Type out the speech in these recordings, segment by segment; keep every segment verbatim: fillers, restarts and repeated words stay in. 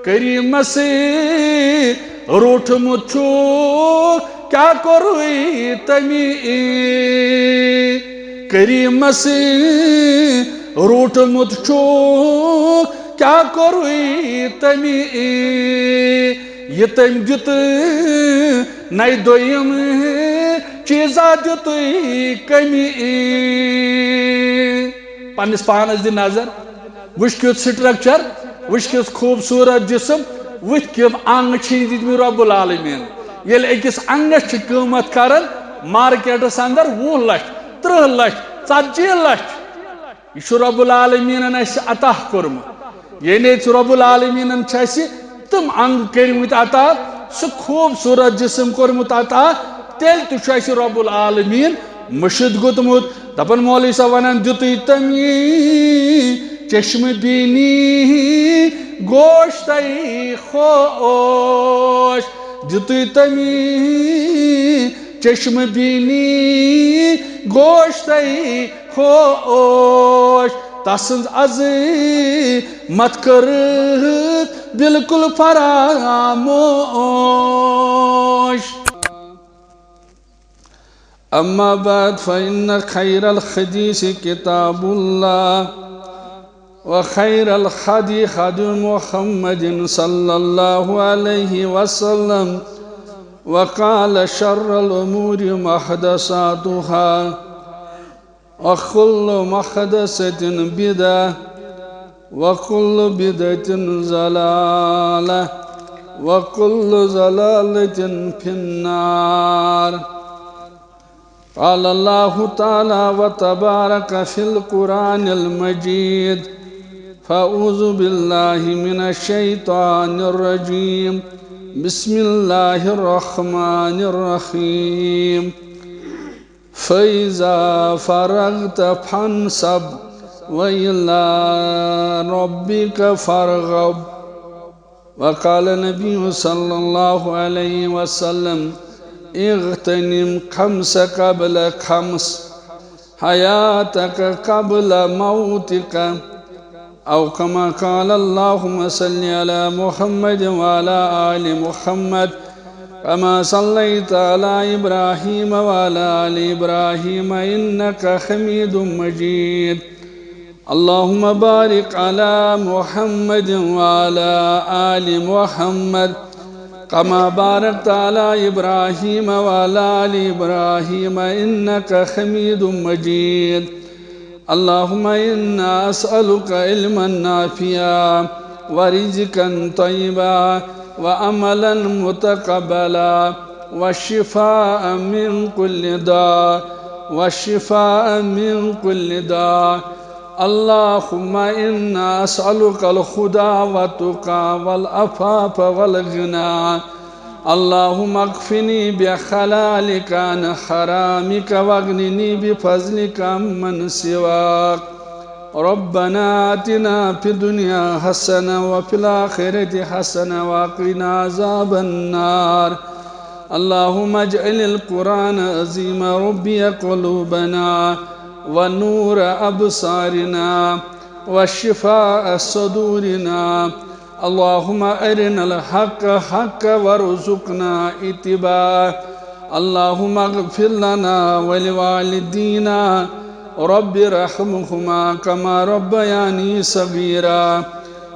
کریٖمس روٗٹھمُت چھُکھ، کیٛاہ کوٚرُے تٔمۍ؟ کریٖمس روٗٹھمُت چھُکھ، کیٛاہ کوٚرُے تٔمۍ؟ یہِ تٔمۍ دیُت نَے دوٚیِم چیٖزا دیُتُے کٔمۍ؟ پننِس پانس دِ نظر۔ وٕچھ کیُتھ structure، وٕچھ کیُتھ خوٗبصوٗرت جسم، وٕچھ کِم انگ چھِنۍ دِتمٕتۍ رب العالمین۔ ییٚلہِ أکِس انگس چھِ قۭمتھ کران مارکیٹس اندر وُہ لچھ، ترٕٛہ لچھ، ژتجی لچھ، یہِ چھُ رب العالمینن اَسہِ عطا کوٚرمُت۔ یعنی چھُ رب العالمینن چھِ اَسہِ تِم انگ کٔرمٕتۍ عطا، سُہ خوٗبصوٗرت جسم کوٚرمُت عطا، تیٚلہِ تہِ چھُ اَسہِ رب العالمین مٔشِد گوٚتمُت۔ دَپان مولوی صٲب وَنان، دیُتُے تٔمی چشمہٕ بیٖنی گوشتَے خوش، دیُتُے تٔمی چشمہٕ بیٖنی گوشتَے خوش، تسٕنٛز عظمت کٔرٕکھ بالکل فراموش۔ أما بعد، فإن خير الحديث كتاب الله، وخير الهدي هدي محمد صلى الله عليه وسلم، وقال شر الأمور محدثاتها، وكل محدثة بدعة، وكل بدعة ضلالة، وكل ضلالة في النار. قال الله تعالى وتبارك في القرآن المجيد، فأعوذ بالله من الشيطان الرجيم. بسم الله الرحمن الرحيم. فإذا فرغت فانصب وإلى ربك فارغب. وقال النبي صلى الله عليه وسلم، اغتنم خمسا قبل خمس، حياتك قبل موتك. أو كما قال، اللهم صل على محمد وعلى آل محمد، كما صليت على إبراهيم وعلى آل إبراهيم إنك حميد مجيد. اللهم بارك على محمد وعلى آل محمد، كما باركت على إبراهيم وعلى آل إبراهيم إنك حميد مجيد. اللهم إنا أسألك علما نافعا ورزقا طيبا وعملا متقبلا وشفاء من كل داء، وشفاء من كل داء. اللهم إنا أسألك الهدى والتقى والعفاف والغنى. اللهم اكفني بحلالك عن حرامك واغنني بفضلك عمن سواك. ربنا آتنا في الدنيا حسنة وفي الآخرة حسنة وقنا عذاب النار. اللهم اجعل القرآن العظيم ربيع قلوبنا ونور أبصارنا وشفاء صدورنا. اللهم أرنا الحق حقا وارزقنا اتباعه. اللهم اغفر لنا ولوالدينا. رب ارحمهما كما ربياني صغيرا.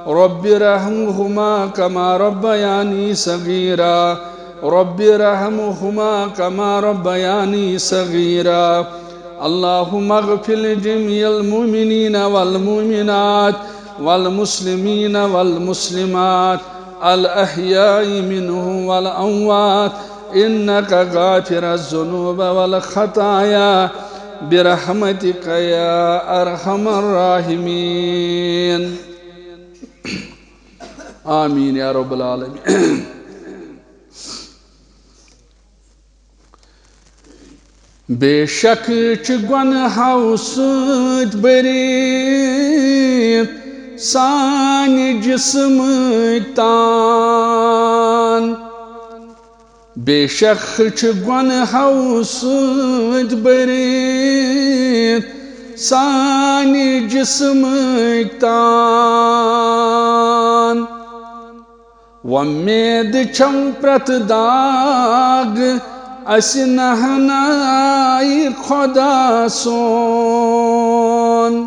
رب ارحمهما كما ربياني صغيرا. رب ارحمهما كما ربياني صغيرا. اللهم اغفر لجميع المؤمنين والمؤمنات والمسلمين والمسلمات الأحياء منهم والأموات إنك غافر الذنوب والخطايا برحمتك يا أرحم الراحمين. آمين يا رب العالمين. بے شک چھِ گۄنہو سۭتۍ بٔرِتھ سانہِ جسمٕکۍ تان۔ بے شک چھِ گۄنہو سۭتۍ بٔرِتھ سانہِ جسمٕکۍ تان۔ وۄمید چھم پرٛٮ۪تھ داغ اسہِ نہنایہِ خۄدا سون۔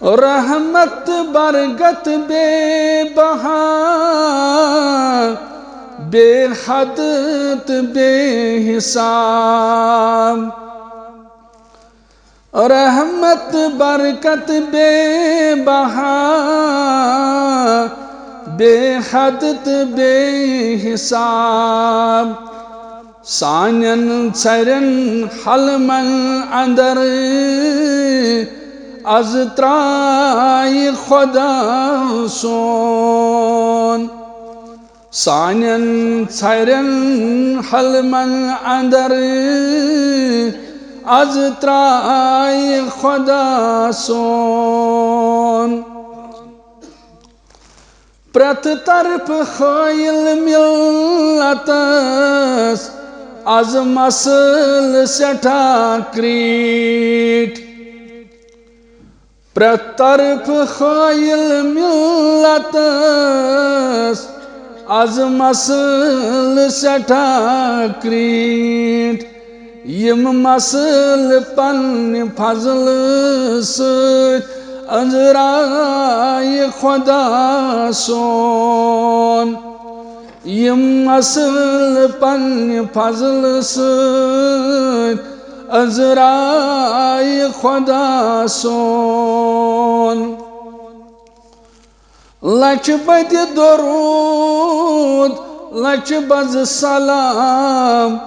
رحمت برکت بے بہا، بے حد تہٕ بے حساب۔ رحمت برکت بے بہا، بے حد تہٕ بے حساب۔ سانٮ۪ن ژھرٮ۪ن حلمن اندر از ترایہِ خۄدا سون۔ سانٮ۪ن ژھرٮ۪ن حلمن اندر از ترایہِ خۄدا سون۔ پرٛٮ۪تھ طرفہٕ خٲیِل مِلتس از مسلہٕ سٮ۪ٹھاہ کرٛیٖٹھۍ۔ پرٛٮ۪تھ طرفہٕ خٲیِل مِلتس از مسلہٕ سٮ۪ٹھاہ کرٛیٖٹھۍ۔ یِم مسلہٕ پننہِ فضلہٕ سۭتۍ أنٛزرایہِ خۄدا سون۔ یِم مسلہٕ پننہِ فضلہٕ سۭتۍ أنٛزرایہِ خۄدا سون۔ لچھ بٔدِ درود، لچھ بز سلام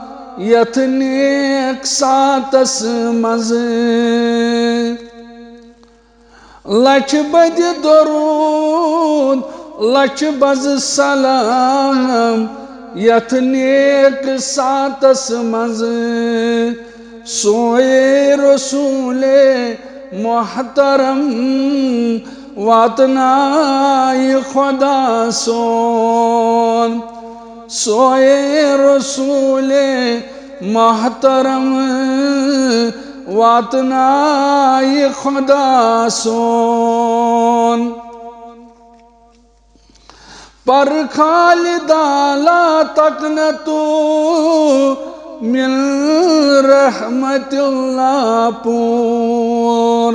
یتھ نیک ساتس منٛز۔ لچھ بٔدِ درود، لچھ بز سلام یتھ نیک ساتس منٛز۔ سوے رسول محترم واتنایہِ خۄدا سون۔ سوے رسول محترم واتنایہِ خۄدا سون۔ پر خالدا لا تقنطوا من رحمت اللہ پور۔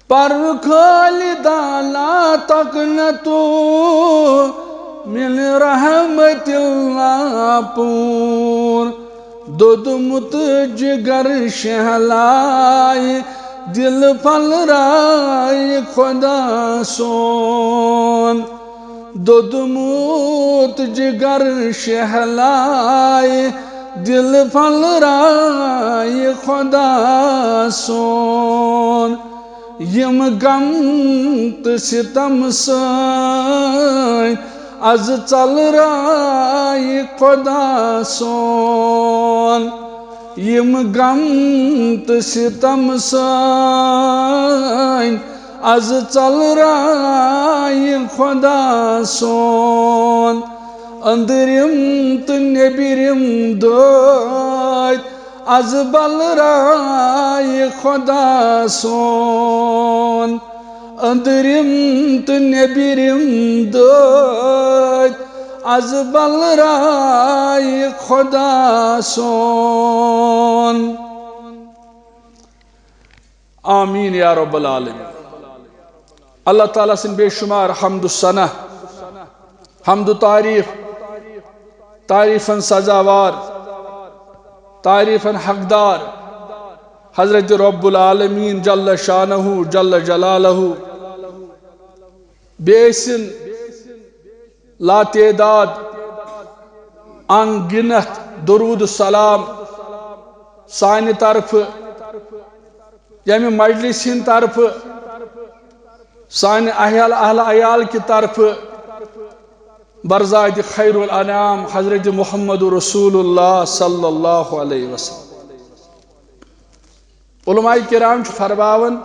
پر خالدا لا تقنطوا من رحمت اللہ پور۔ دوٚدمُت جگر شہلایہِ دل پھلرایہِ خۄدا سون۔ دوٚدمُت جگر شہلایہِ دل پھلرایہِ خۄدا سون۔ یِم غم تہٕ ستم سٲنۍ از ژلرایہِ خۄدا سون۔ یِم غم تہٕ ستم سٲنۍ از ژلرایہِ خۄدا سون۔ أنٛدرِم تہٕ نیٚبرِم دٲدۍ از بلرایہِ خۄدا سون۔ أنٛدرِم تہٕ نیٚبرِم دٲدۍ از بلرایہِ خۄدا سون۔ آمین یا رب العالمین۔ اللہ تعالیٰ سٕنٛدۍ بے شمار حمد و ثنا، حمد و تعریف، تعریفن سزاوار، تعریفن حقدار حضرت رب العالمین جل شانہ جل جلالہ۔ بیٚیہِ ٲسِن لا تعداد، ان گنت درود و سلام سانہِ طرفہٕ، ییٚمہِ مجلس ہٕنٛدِ طرفہٕ، سانہِ اہل، اہل عیال کہِ طرفہٕ، برزاد خیر الانام حضرت محمد رسول اللہ صلی اللہ علیہ وسلم۔ علماء کرام چھِ فرماوان،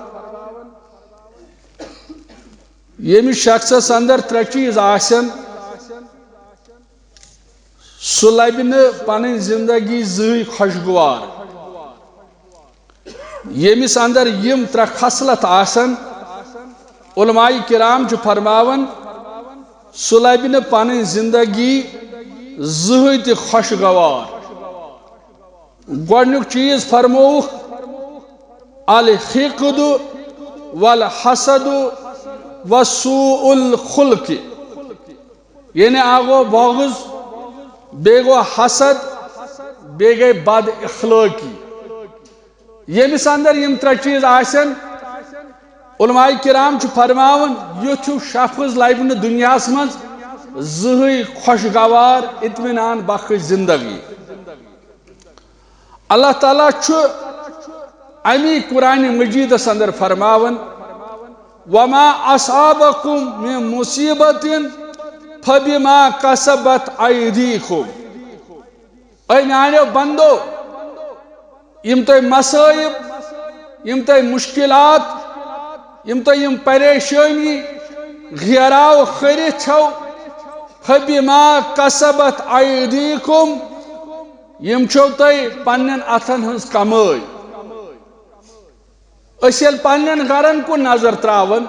ییٚمِس شخصس اندر ترٛےٚ چیٖز آسن، سُہ لبہِ نہٕ پنٕنۍ زندگی زٕہٕے خۄشگوار۔ ییٚمِس اندر یِم ترٛےٚ خصلت آسن، علماء کرام چھِ فرماوان، سُہ لبہِ نہٕ پنٕنۍ زندگی زٕہٕے تہِ خۄشگوار۔ گۄڈٕنیُک چیٖز فرمووُکھ، الحقد والحسد وسوء الخلق، یعنی اکھ گوٚو بغض، بیٚیہِ گوٚو حسد، بیٚیہِ گٔے بد اخلٲقی۔ ییٚمِس اندر یِم ترٛےٚ چیٖز آسن، علماء کرام چھِ فرماوان، یُتھ ہیوٗ شخص لبہِ نہٕ دُنیاہس منٛز زٕہٕے خۄشگوار، اطمینان بخش زندگی۔ اللہ تعالیٰ چھُ امی قرآن مجیدس اندر فرماوان، وما اصابکم من مصیبت فبما کسبت ایدیکم۔ اے میانیو بندو، یِم تۄہہِ مصائب، یِم تۄہہِ مشکلات، یِم تۄہہِ یِم پریشٲنی گھیراو کٔرِتھ چھو، فبما کسبت ایدیکم، یِم چھو تۄہہِ پننٮ۪ن اتھن ہٕنٛز کمٲے۔ أسۍ ییٚلہِ پننٮ۪ن گرن کُن نظر تراون،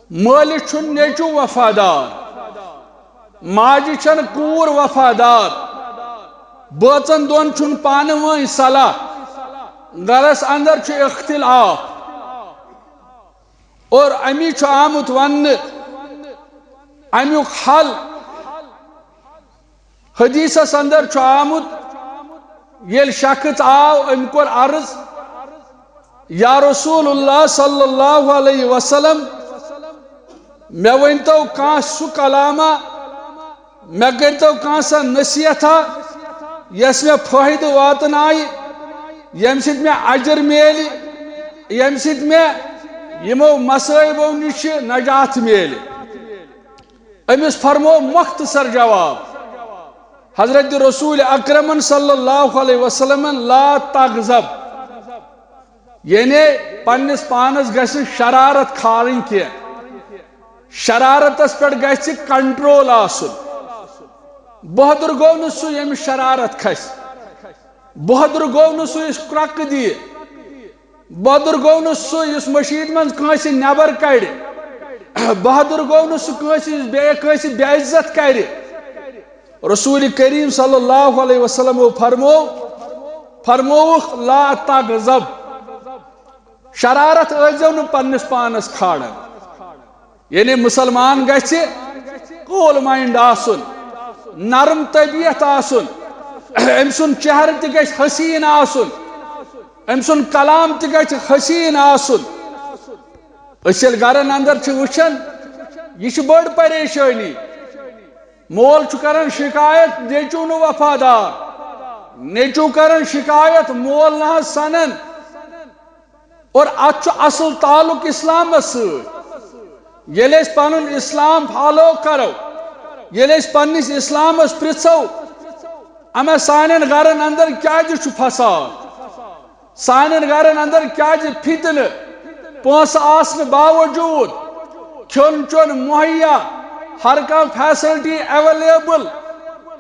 مٲلِس چھُنہٕ نیٚچو وفادار، ماجہِ چھنہٕ کوٗر وفادار، بٲژن دۄن چھُنہٕ پانہٕ وٲنۍ صلاح، گرس اندر چھُ اختلاف، اور امی چھُ آمُت وننہٕ امیُک حل۔ حدیثس اندر چھُ آمُت، ییٚلہِ شخص آو، أمۍ کوٚر عرض، یا رسول اللہ صلی اللہ علیہ وسلم، مےٚ ؤنۍتو کانٛہہ سُہ کلامہ، مےٚ کٔرۍتو کانٛہہ سۄ نصیحتہ، یۄس مےٚ فٲیدٕ واتنایہِ، ییٚمہِ سۭتۍ مےٚ اجر میلہِ، ییٚمہِ سۭتۍ مےٚ یِمو مصٲیبو نِش نجات میلہِ۔ أمِس فرموو مختصر جواب حضرت رسول اکرمن صلی اللہ علیہ وسلمن، لا تغضب، یعنی پننِس پانس گژھِ نہٕ شرارت کھالٕنۍ کینٛہہ، شرارتس پٮ۪ٹھ گژھِ کنٹرول آسُن۔ بہادر گوٚو نہٕ سُہ ییٚمِس شرارت کھسہِ، بہادر گوٚو نہٕ سُہ یُس کرٛکہٕ دِیہِ، بہادر گوٚو نہٕ سُہ یُس مٔشیٖد منٛز کٲنٛسہِ نٮ۪بر کڑِ، بہادر گوٚو نہٕ سُہ کٲنٛسہِ یُس بیٚیہِ کٲنٛسہِ بے عزت کرِ۔ رسول کریم صلی اللہ علیہ وسلمو فرموو، فرمووُکھ، لا تغضب، شرارت ٲسۍزیو نہٕ پننِس پانس کھالان۔ یعنی مسلمان گژھِ کول مائنڈ آسُن، نرم طبیعت آسُن، أمۍ سُنٛد چہرٕ تہِ گژھِ حسین آسُن، أمۍ سُنٛد کلام تہِ گژھِ حسین آسُن۔ أسۍ ییٚلہِ گرن اندر چھِ وٕچھان، یہِ چھِ بٔڑ پریشٲنی۔ مول چھُ کران شکایت، نیٚچو نہٕ وفادار، نیٚچو کران شکایت، مول نہ حظ سنان۔ اور اتھ چھُ اصل تعلق اسلامس سۭتۍ۔ ییٚلہِ أسۍ پنُن اسلام فالو کرو، ییٚلہِ أسۍ پننِس اسلامس پرژھو، اما سانٮ۪ن گرن اندر کیازِ چھُ فساد؟ سانٮ۪ن گرن اندر کیازِ فتنہٕ؟ پونٛسہٕ آسنہٕ باوجود، کھیوٚن چیوٚن مہیا، ہر کانٛہہ فیسلٹی ایویلیبل۔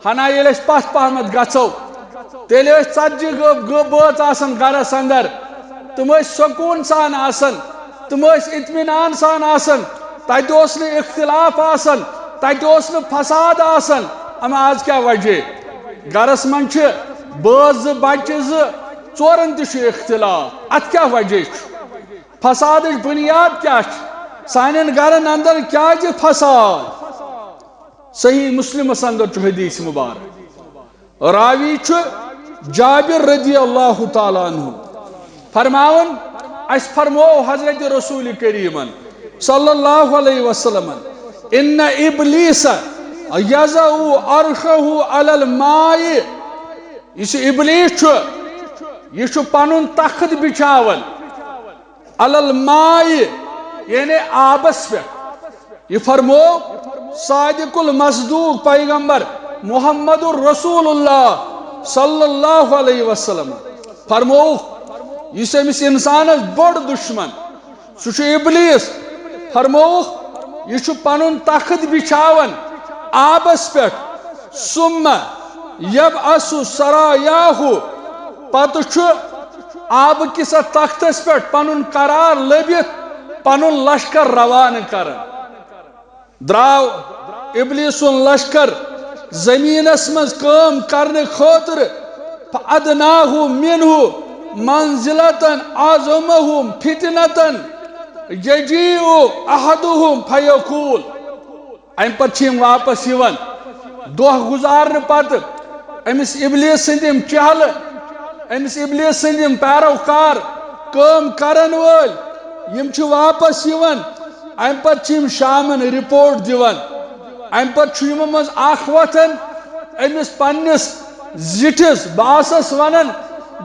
ہنا ییٚلہِ أسۍ پتھ پہمتھ گژھو، تیٚلہِ ٲسۍ ژتجی گٲ-، گٲ-، بٲژ آسان گرس اندر۔ تِم ٲسۍ سکوٗن سان آسان، تِم ٲسۍ اطمینان سان آسان۔ تتہِ اوس نہٕ اختلاف آسان، تتہِ اوس نہٕ فساد آسان۔ اما آز کیٛاہ وجہ؟ گرس منٛز چھِ بٲژ زٕ، بچہِ زٕ، ژورن تہِ چھُ اختلاف۔ اتھ کیٛاہ وجہ چھُ؟ فسادٕچ بنیاد کیٛاہ چھِ؟ سانٮ۪ن گرن اندر کیٛازِ فساد؟ صحیح مسلمس اندر چھُ حدیث مبارک۔ راوی چھُ جابر رضی اللہ تعالیٰ عنہ فرماوان، اسہِ فرموو حضرت رسول کریمن صلی اللہ علیہ وسلمن، ان ابلیس یضع عرشہ علی الماء۔ یُس یہِ ابلیس چھُ، یہِ چھُ پنُن تخت بچھاوان علی الماء، یعنی آبس پٮ۪ٹھ۔ یہِ فرموو صادق المصدوق پیغمبر محمد رسول اللہ صلی اللہ علیہ وسلم، فرمووُکھ، یُس أمِس انسانس بوٚڑ دشمن، سُہ چھُ ابلیس۔ فرمووُکھ، یہِ چھُ پنُن تخت بچھاوان آبس پٮ۪ٹھ، ثم یبعث سرایاہ، پتہٕ چھُ آبہٕ کِس اتھ تختس پٮ۪ٹھ پنُن قرار لٔبِتھ، پنُن لشکر روانہٕ کران۔ درٛاو ابلیسُن لشکر زمینس منٛز کٲم کرنہٕ خٲطرٕ۔ فأدناهم منه منزلة أعظمهم فتنة يجيء أحدهم فيقول۔ امہِ پتہٕ چھِ یِم واپس یِوان۔ دۄہ گُزارنہٕ پتہٕ أمِس ابلیس سٕنٛدۍ یِم چہلہٕ، أمِس ابلیس سٕنٛدۍ یِم پیروکار، کٲم کرن وٲلۍ، یِم چھِ واپس یِوان۔ امہِ پتہٕ چھِ یِم شامن رپورٹ دِوان۔ امہِ پتہٕ چھُ یِمو منٛز اکھ وۄتھان، أمِس پننِس زِٹھِس باسس ونان،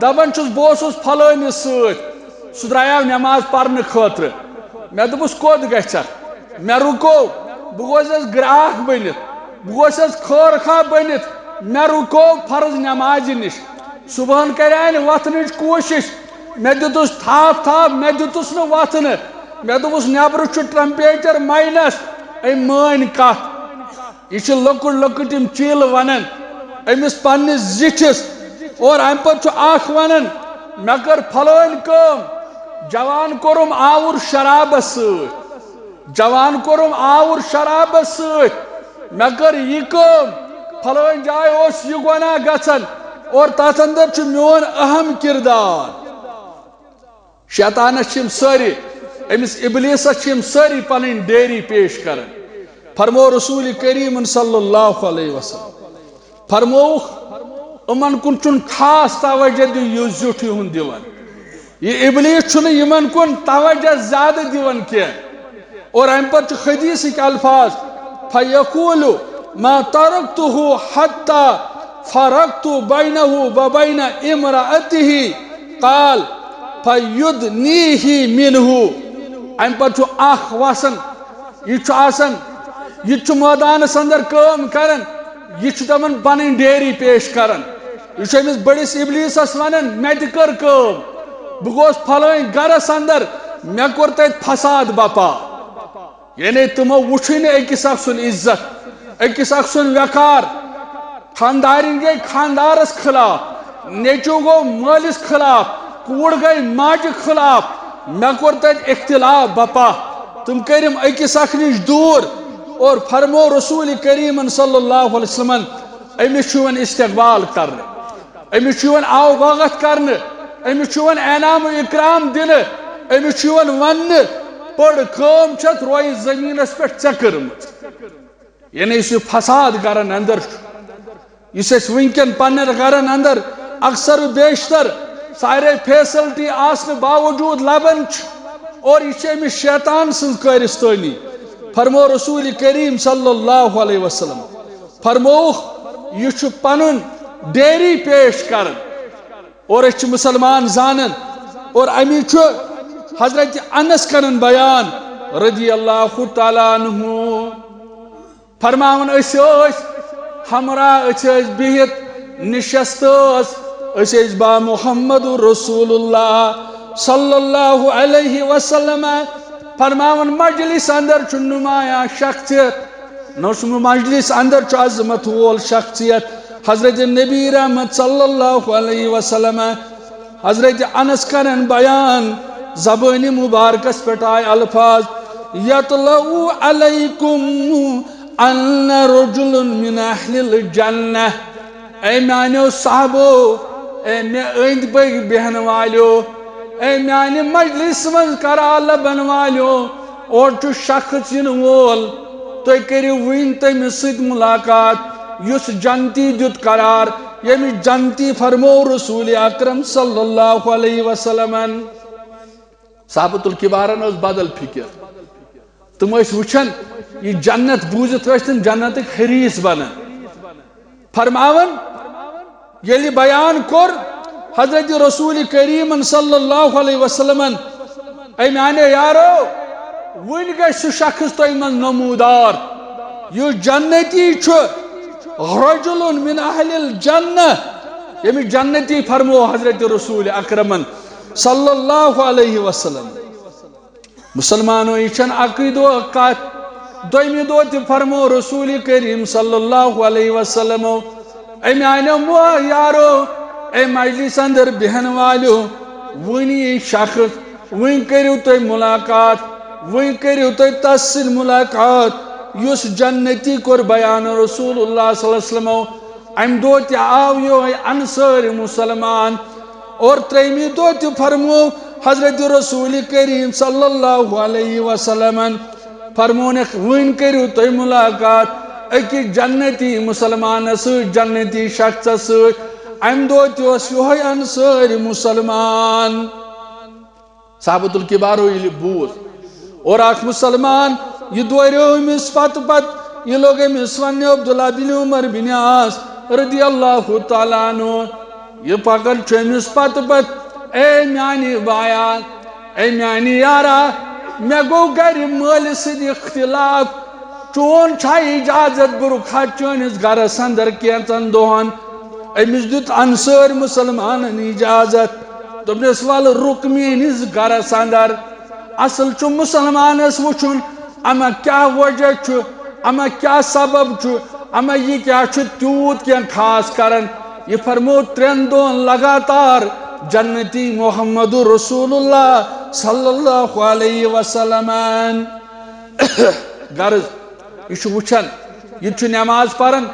دپان چھُس، "بہٕ اوسُس فلٲنِس سۭتۍ، سُہ درٛایاو نٮ۪ماز پرنہٕ خٲطرٕ۔ مےٚ دوٚپُس، 'کوٚت گژھکھ؟' مےٚ رُکو، بہٕ گوٚژھس گراکھ بٔنِتھ، بہٕ گوٚژھس خٲر خواہ بٔنِتھ، مےٚ رُکو فرض نٮ۪مازِ نِش۔ صبحن کریاے نہٕ وۄتھنٕچ کوٗشِش، مےٚ دیُتُس تھپھ تھپھ، مےٚ دیُتُس نہٕ وۄتھنہٕ، مےٚ دوٚپُس، 'نٮ۪برٕ چھُ ٹمپیچر ماینس۔'" أمۍ مٲنۍ کتھ۔ یہِ چھِ لۄکٕٹ لۄکٕٹ یِم چیٖلہٕ ونان أمِس پننِس زِٹھِس۔ اور امہِ پتہٕ چھُ اکھ ونان، "مےٚ کٔر فلٲنۍ کٲم، جوان کوٚرُم آوُر شرابس سۭتۍ، جوان کوٚرُم آوُر شرابس سۭتۍ، مےٚ کٔر یہِ کٲم، فلٲنۍ جایہِ اوس یہِ گۄناہ گژھان، اور تتھ اندر چھُ میون اہم کردار۔" شیطانس چھِ یِم سٲری، أمِس ابلیسس چھِ یِم سٲری پنٕنۍ ڈیری پیش کران۔ فرمو رسول کریمن صلی اللہ علیہ وسلم، فرمووُکھ، یِمن کُن چھُنہٕ خاص توجہ دیُن، یُس زیُٹھ یِہُنٛد دِوان۔ یہِ ابلیس چھُنہٕ یِمن کُن توجہ زیادٕ دِوان کینٛہہ۔ اور امہِ پتہٕ چھُ حدیثٕکۍ الفاظ، "فیقول ما ترکتہ حتی فرقت بینہ و بین امرأتہ، قال فیدنیہ منہ۔" امہِ پتہٕ چھُ اکھ وسان، یہِ چھُ آسان، یہِ تہِ چھُ مٲدانس اندر کٲم کران، یہِ چھُ تِمن پنٕنۍ ڈیری پیش کران۔ یہِ چھُ أمِس بٔڑِس ابلیسس ونان، "مےٚ تہِ کٔر کٲم، بہٕ گوس فلٲنۍ گرس اندر، مےٚ کوٚر تتہِ فساد بپا۔" یعنی تِمو وُچھُے نہٕ أکِس اکھ سُنٛد عزت، أکِس اکھ سُنٛد وقار۔ خاندارِنۍ گٔے خاندارس خلاف، نیٚچو گوٚو مٲلِس خلاف، کوٗر گٔے ماجہِ خلاف۔ مےٚ کوٚر تتہِ اختلاف بپا۔ تِم کٔرِم أکِس اکھ نِش دوٗر۔ اور فرمو رسول کریمن صلی اللہ علیہ وسلمن، أمِس چھُ یِوان استقبال کرنہٕ، أمِس چھُ یِوان آو بھگت کرنہٕ، أمِس چھُ یِوان انعام و اکرام دِنہٕ، أمِس چھُ یِوان وننہٕ، "پٔر کٲم چھتھ رویہِ زٔمیٖنس پٮ۪ٹھ ژےٚ کٔرمٕژ۔" یعنی یُس یہِ فساد گرن اندر چھُ، یُس أسۍ وٕنکٮ۪ن پننٮ۪ن گرن اندر اکثر و بیشتر سارے فیسلٹی آسنہٕ باوجود لبان چھِ، اور یہِ چھِ أمِس شیطان سٕنٛز کٲرِستٲنی۔ فرمو رسول کریم صلی اللہ علیہ وسلم، فرمووُکھ، یہِ چھُ پنُن ڈیری پیش کران۔ اور أسۍ چھِ مسلمان زانان۔ اور امی چھُ حضرت انس کران بیان رضی اللہ تعالیٰ عنہ، فرماوان، أسۍ ٲسۍ ہمراہ، أسۍ ٲسۍ بِہِتھ، نشست ٲس، أسۍ ٲسۍ با محمد رسول اللہ صلی اللہ علیہ وسلم۔ فرماوان، مجلس اندر چھُ نمایاں شخصیت، نہ اوس مجلس اندر چھُ عظمت وول شخصیت حضرت نبی رحمت صلی اللہ علیہ وسلم۔ حضرت انس کرن بیان، زبٲنِ مبارکس پٮ۪ٹھ آے الفاظ، یطلع علیکم ان رجل من اہل الجنہ۔ اے میانیو صحابو، اے مےٚ أنٛدۍ پٔکۍ بیہن والیو، اے میانہِ مجلس منٛز قرار لبن والیو، اور چھُ شخص یِنہٕ وول، تُہۍ کٔرِو وٕنۍ تٔمِس سۭتۍ ملاقات، یُس جنتی دیُت قرار، ییٚمِس جنتی فرمو رسول اکرم صلی اللہ علیہ وسلمن۔ صحابۃ الکبارن ٲس بدل فکر۔ تِم ٲسۍ وٕچھان، یہِ جنت بوٗزِتھ ٲسۍ تِم جنتٕکۍ حریص بنان۔ فرماوان، ییٚلہِ بیان کوٚر حضرت رسول کریمن صلی اللہ علیہ وسلمن، اے میانیو یارو، وٕنۍ گژھِ سُہ شخص تۄہہِ منٛز نمودار، یُس جنتی چھُ، رجل من اہل الجنہ، ییٚمِس جنتی فرمو حضرت رسول اکرمن صلی اللہ علیہ وسلم۔ مسلمانو، یہِ چھَنہٕ اَکٕے دۄہ کَتھ، دوٚیمہِ دۄہ تہِ فرمو رسول کریم صلی اللہ علیہ وسلمو، اے میانیو مو-، یارو، اے مجلس اندر بیہن والیو، وٕنی شخص، وٕنۍ کٔرِو تُہۍ ملاقات۔ وۄنۍ کٔرِو تُہۍ تس سۭتۍ ملاقات، یُس جنتی کوٚر بیان رسول اللہ صلی اللہ علیہ وسلمو۔ امہِ دۄہ تہِ آو یِہوٚے انصٲرۍ مسلمان، اور ترٛیٚیِمہِ دۄہ تہِ فرموو حضرت رسول کریم صلی اللہ علیہ وسلمن، فرمونکھ، وۄنۍ کٔرِو تُہۍ ملاقات أکِس جنتی مسلمانس سۭتۍ، جنتی شخصس سۭتۍ۔ امہِ دۄہ تہِ اوس یِہوٚے انصٲرۍ مسلمان۔ صحابت الکبارو ییٚلہِ بوٗز، اور اکھ مسلمان، یہِ دوریو أمِس پتہٕ پتہٕ، یہِ لوٚگ أمِس وننہِ عبداللہ بن عمر بن عاص رضی اللہ تعالیٰ عنہ، یہِ پکان چھُ أمِس پتہٕ پتہٕ، اے میانہِ بایا، اے میانہِ یارا، مےٚ گوٚو گرِ مٲلۍ سۭتۍ اختلاف، چون چھا اجازت بہٕ رُکہٕ ہا چٲنِس گرس اندر کینٛژن دۄہن؟ أمِس دیُت انصٲرۍ مسلمانن اجازت۔ دوٚپنس، "ولہٕ رُک میٲنِس گرس اندر۔ اصل چھُ مسلمانس وٕچھُن، اما کیٛاہ وجہ چھُ، اما کیٛاہ سبب چھُ، اما یہِ کیٛاہ چھُ تیوٗت کینٛہہ خاص کران؟" یہِ فرموو ترٛٮ۪ن دۄہن لگاتار جنتی محمد رسول اللہ صلی اللہ علیہ وسلمن۔ غرض، یہِ چھُ وٕچھان، یہِ تہِ چھُ نٮ۪ماز پران،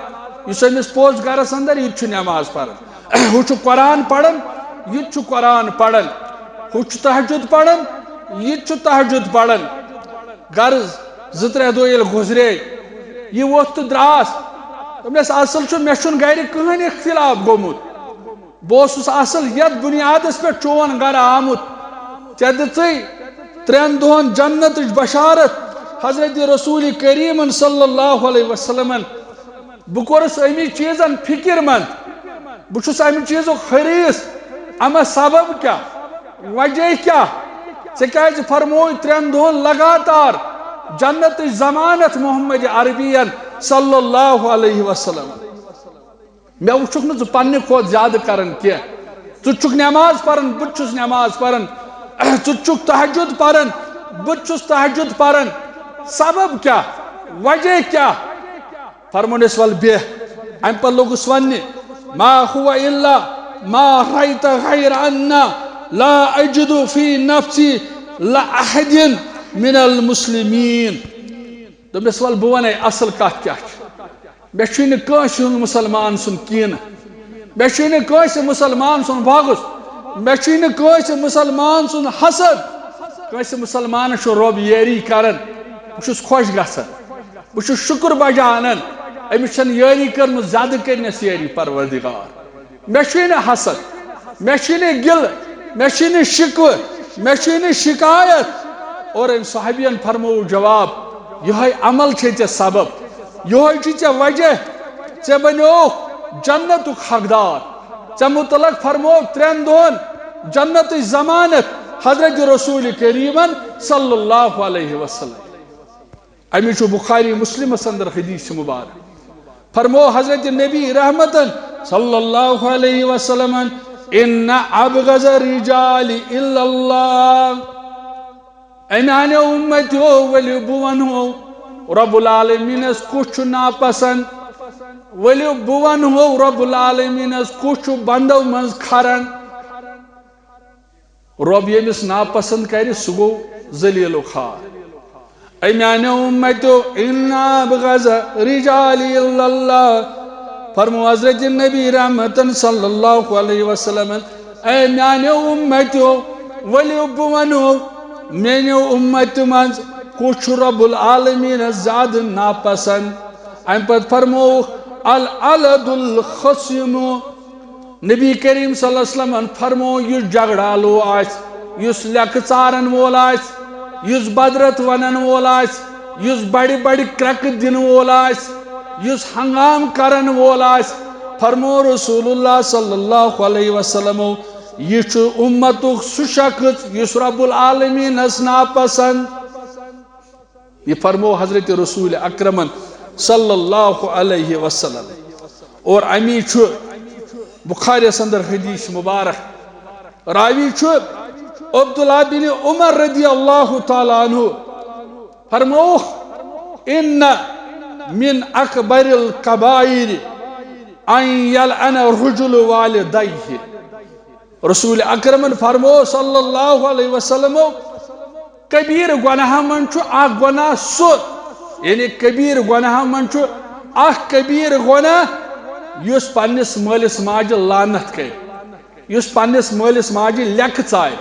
یُس أمِس پوٚز گرس اندر، یہِ تہِ چھُ نٮ۪ماز پران۔ ہُہ چھُ قرآن پران، یہِ تہِ چھُ قرآن پران۔ ہُہ چھُ تہجد پران، یہِ تہِ چھُ تہجد پران۔ غرض، زٕ ترٛےٚ دۄہ ییٚلہِ گُزرے، یہِ ووٚتھ تہٕ دراس۔ دوٚپنس، اصل چھُ، مےٚ چھُنہٕ گرِ کٕہٕنۍ اختلاف گوٚمُت۔ بہٕ اوسُس اصل یتھ بنیادس پٮ۪ٹھ چون گرٕ آمُت۔ ژےٚ دِژٕے ترٛٮ۪ن دۄہن جنتٕچ بشارت حضرت رسول کریمن صلی اللہ علیہ وسلمن۔ بہٕ کوٚرُس اَمی چیٖزن فکر مند، بہٕ چھُس اَمہِ چیٖزُک حریص۔ اما سبب کیٛاہ؟ وجہ کیٛاہ؟ ژےٚ کیٛازِ فرمووُے ترٛٮ۪ن دۄہن لگاتار جنتٕچ ضمانت محمد عربین صلی اللہ علیہ وسلم؟ مےٚ وٕچھُکھ نہٕ ژٕ پننہِ کھۄتہٕ زیادٕ کران کینٛہہ۔ ژٕ تہِ چھُکھ نٮ۪ماز پران، بہٕ تہِ چھُس نٮ۪ماز پران۔ ژٕ تہِ چھُکھ تہجد پران، بہٕ تہِ چھُس تہجد پران۔ سبب کیٛاہ؟ وجہ کیٛاہ؟ فرمونس، "ول بیٚہہ۔" امہِ پتہٕ لوٚگُس وننہِ، "ما هو الا ما رأيت غير أن لا أجد في نفسي لأحد من المسلمين۔" دوٚپنس، "ول بہٕ ونے اصل کتھ کیٛاہ چھِ۔" مےٚ چھُے نہٕ کٲنٛسہِ ہُنٛد مُسلمان سُنٛد کینٛہہ۔ مےٚ چھُے نہٕ کٲنٛسہِ مُسلمان سُنٛد بغض۔ مےٚ چھُے نہٕ کٲنٛسہِ مُسلمان سُنٛد حسد۔ کٲنٛسہِ مُسلمانس چھُ رۄب یٲری کران۔ بہٕ چھُس خۄش گژھان۔ بہٕ چھُس شُکر بجا انان۔ أمِس چھَنہٕ یٲری کٔرمٕژ، زیادٕ کٔرنَس یٲری پروردگار۔ مےٚ چھُے نہٕ حسد، مےٚ چھُے نہٕ گِلہٕ، مےٚ چھُے نہٕ شِکوٕ، مےٚ چھُے نہٕ شِکایت۔ اور أمۍ صحابین فرموو جواب، یِہوٚے عمل چھے ژےٚ سبب، یِہوٚے چھُے ژےٚ وجہ، ژےٚ بنیوکھ جنتُک حقدار۔ ژےٚ مُتعلق فرموو ترٛٮ۪ن دۄہن جنتٕچ ضمانت حضرت رسول کریمن صلی اللہ علیہ وسلم۔ امی چھُ بخاری مسلمس اندر حدیث مبارک۔ فرمو حضرت نبی رحمتن صلی اللہ علیہ وسلم، "ان ابغض الرجال الا اللہ۔" اے میانیو امتیو، ؤلِو بہٕ ونہو رب العالمینس کُس چھُ ناپسند، ؤلِو بہٕ ونہو رب العالمینس کُس چھُ بندو منٛز کھران۔ رۄب ییٚمِس ناپسند کرِ، سُہ گوٚو ذلیل و خوار۔ اے میانیو امتیو، ان ابغض رجال الا اللہ۔ فرمو حضرت نبی رحمتن صلی اللہ علیہ وسلم، اے میانیو امتیو، ؤلِو بہٕ ونو، میانیو امت منٛز کُس چھُ رب العالمین زیادٕ ناپسند؟ امہِ پتہٕ فرمووُکھ، العلد الخصم۔ نبی کریم صلی اللہ علیہ وسلمن فرمو، یُس جھگڑالو آسہِ، یُس لیکہٕ ژارن وول آسہِ، یُس بدرت ونن وول آسہِ، یُس بڑِ بڑِ کرٛکہٕ دِنہٕ وول آسہِ، یُس ہنگام کرن وول آسہِ، فرمو رسول اللہ صلی اللہ علیہ وسلمو، یہِ چھُ امتُک سُہ شخص یُس رب العالمینس ناپسند۔ یہِ فرمو حضرت رسول اکرمن صلی اللہ علیہ وسلم۔ اور امی چھُ بخاریس اندر حدیث مبارک، راوی چھُ عبداللہ بن عمر رضی اللہ تعالیٰ عنہ، فرمووُکھ، ان من اکبر الکبائر ان یلعن الرجل والدیہ۔ رسول اکرمن فرمو صلی اللہ علیہ وسلم، کبیٖر گۄناہن منٛز چھُ اکھ گۄناہ سُہ، یعنی کبیٖر گۄناہن منٛز چھُ اکھ کبیٖر گۄناہ یُس پننِس مٲلِس ماجہِ لعنت کرِ، یُس پننِس مٲلِس ماجہِ لیٚکھٕ ژارِ۔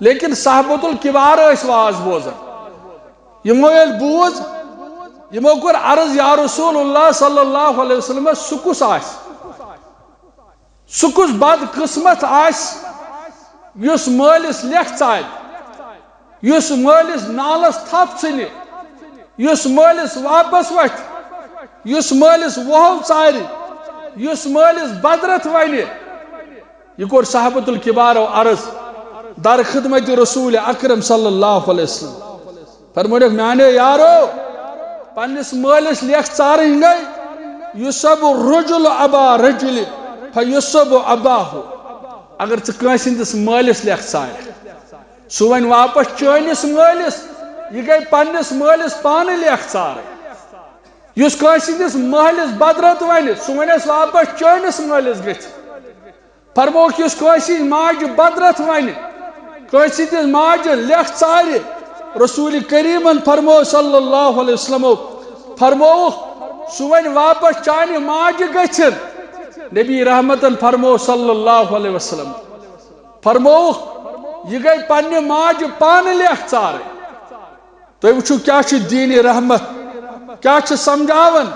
لیکن صحابتُل کبار ٲسۍ واز بوزان۔ یِمو ییٚلہِ بوٗز، یِمو کوٚر عرض، یا رسول اللہ صلی اللہ علیہ وسلم، سُہ کُس آسہِ؟ سُہ کُس بدقسمت آسہِ یُس مٲلِس لیٚکھ ژارِ، یُس مٲلِس نالس تھپھ ژھٕنہِ، یُس مٲلِس واپس وتھِ، یُس مٲلِس وۄہو ژارِ، یُس مٲلِس بدرتھ ونہِ؟ یہِ کوٚر صحابتُل کبارو عرض در خدمت رسول اکرم صلی اللہ علیہ وسلم۔ فرمٲوکھ، میانیو یارو، پننِس مٲلِس لیٚکھ ژارٕنۍ گٔے، یُصب رجل ابا رجل فیصب اباہ۔ اگر ژٕ کٲنٛسہِ ہٕنٛدِس مٲلِس لیٚکھ ژارکھ، سُہ وَنہِ واپس چٲنِس مٲلِس، یہِ گٔے پننِس مٲلِس پانہٕ لیٚکھ ژارٕنۍ۔ یُس کٲنٛسہِ ہٕنٛدِس مٲلِس بدرتھ وَنہِ، سُہ وَنٮ۪س واپس چٲنِس مٲلِس گٔژھِتھ۔ فرمووُکھ، یُس کٲنٛسہِ ہٕنٛز ماجہِ بدرتھ وَنہِ، کٲنٛسہِ ہٕنٛز ماجہِ لیٚکھ ژارِ، رسول کریمن فرموو صلی اللہ علیہ وسلمو، فرمووُکھ، سُہ وَنہِ واپس چانہِ ماجہِ گٔژھِتھ۔ نبی رحمتن فرموو صلی اللہ علیہ وسلم، فرمووُکھ، یہِ گٔے پننہِ ماجہِ پانہٕ لیٚکھ ژارٕنۍ۔ تُہۍ وٕچھِو، کیٛاہ چھُ دیٖنِ رحمت، کیٛاہ چھُ سمجھاوان،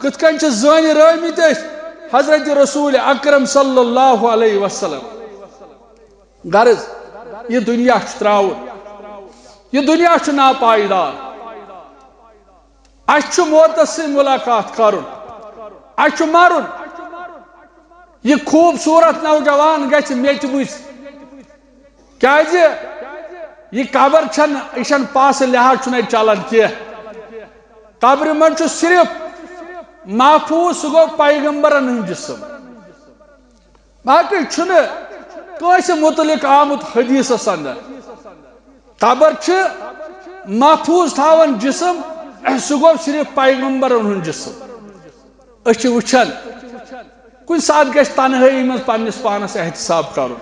کِتھ کٔنۍ چھِ زٲنۍ رٲومٕتۍ أسۍ حضرت رسول اکرم صلی اللہ علیہ وسلم۔ غرض، یہِ دُنیا چھُ ترٛاوُن، یہِ دُنیا چھُ ناپائیدار۔ اَسہِ چھُ موتس سۭتۍ مُلاقات کرُن، اَسہِ چھُ مرُن۔ یہِ خوٗبصوٗرت نوجوان گژھِ میٚتہِ مٕژ۔ کیازِ؟ یہِ قبر چھنہٕ، یہِ چھنہٕ پاسہٕ لحاظ چھُنہٕ اَتہِ چلان کینٛہہ۔ قبرِ منٛز چھُ صرف محفوظ، سُہ گوٚو پیغمبرن ہُنٛد جسم۔ باقٕے چھُنہٕ کٲنٛسہِ مُتعلق آمُت حدیثس اندر۔ قبر چھِ محفوظ تھاوان جسم، سُہ گوٚو صرف پیغمبرن ہُنٛد جسم۔ أسۍ چھِ وٕچھان، کُنہِ ساتہٕ گژھِ تنہٲیی منٛز پننِس پانس احتساب کرُن۔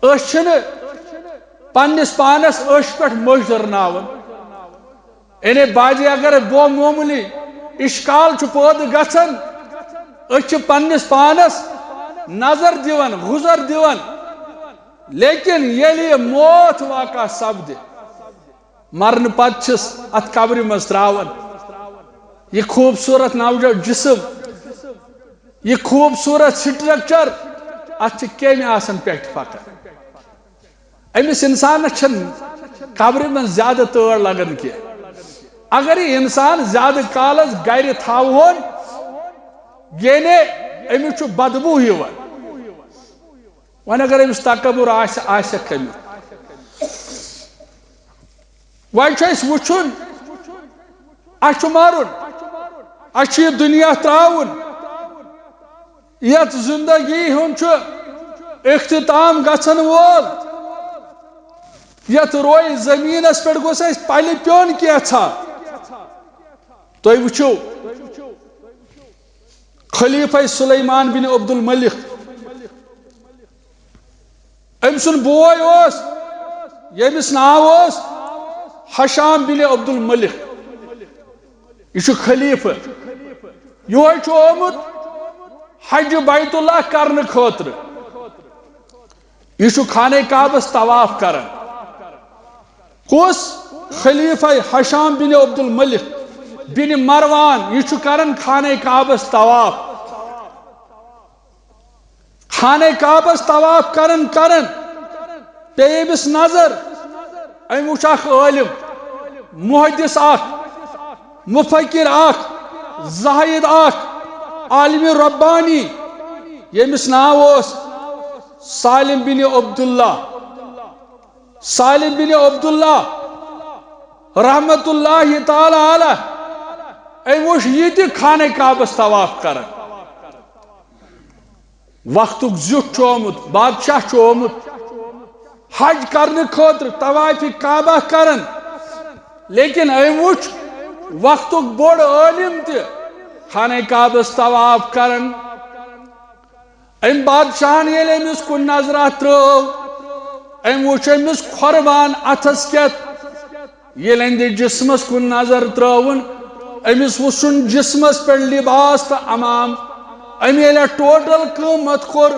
أسۍ چھِنہٕ پننِس پانس عٲشہِ پٮ۪ٹھ مٔشۍ دٕرناوان۔ یعنی بعضی اگر بو معمولی اشکال چھُ پٲدٕ گژھان، أسۍ چھِ پننِس پانس نظر دِوان، گُزر دِوان، لیکن ییٚلہِ یہِ موت واقع سپدِ، مرنہٕ پتہٕ چھِس اتھ قبرِ منٛز ترٛاوان۔ یہِ خوٗبصوٗرت نوجو جسم، یہِ خوٗبصوٗرت سٹرکچر، اتھ چھِ کیٚمۍ آسان پٮ۪ٹھٕ پکان۔ أمِس انسانس چھنہٕ قبرِ منٛز زیادٕ تٲر لگان کینٛہہ۔ اگر یہِ انسان زیادٕ کالس گرِ تھاوہون، یعنی أمِس چھُ بدبو یِوان۔ وۄنۍ اگر أمِس تکبر آسہِ، آسٮ۪کھ کمیُک؟ وۄنۍ چھُ اَسہِ وٕچھُن، اَسہِ چھُ مَرُن، اَسہِ چھُ یہِ دُنیا ترٛاوُن، یَتھ زِندگی ہُنٛد چھُ اختتام گژھن وول، یَتھ روے زٔمیٖنَس پٮ۪ٹھ گوٚژھ اَسہِ پَلہِ پیوٚن کینٛژھا۔ تُہۍ وٕچھِو، خلیفہ سلیمان بن عبد الملک، أمۍ سُنٛد بوے اوس، ییٚمِس ناو اوس ہشام بن عبد الملک۔ یہِ چھُ خلیفہ۔ یِہوٚے چھُ آمُت حج بیت اللہ کرنہٕ خٲطرٕ۔ یہِ چھُ خانہ کعبس طواف کران۔ کُس؟ خلیفہ ہشام بن عبد الملک بن مروان۔ یہِ چھُ کران خانہ کعبس طواف۔ خانہ کعبس طواف کران کران پیٚیہِ أمِس نظر، أمۍ وُچھ اکھ عٲلم، محدث اکھ، مفکر اکھ، زاہد اکھ، عالم ربانی، ییٚمِس ناو اوس سالم بن عبداللہ۔ سالم بن عبداللہ رحمت اللہ تعالی علیہ، أمۍ وُچھ یہِ تہِ خانہ کعبس طواف کران۔ وقتُک زیُٹھ چھُ آمُت، بادشاہ چھُ آمُت حج کرنہٕ خٲطرٕ طواف کعبہ کران، لیکن أمۍ وُچھ وقتُک بوٚڑ عٲلم تہِ خانہ کعبس طواف کران۔ أمۍ بادشاہن ییٚلہِ أمِس کُن نظرہ ترٲو، أمۍ وُچھ أمِس قۄربان اَتھس کٮ۪تھ۔ ییٚلہِ أہنٛدِ جسمس کُن نظر ترٲوٕن، أمِس وُچھُن جسمس پٮ۪ٹھ لباس تہٕ عمام۔ أمۍ ییٚلہِ ٹوٹل قۭمتھ کوٚر،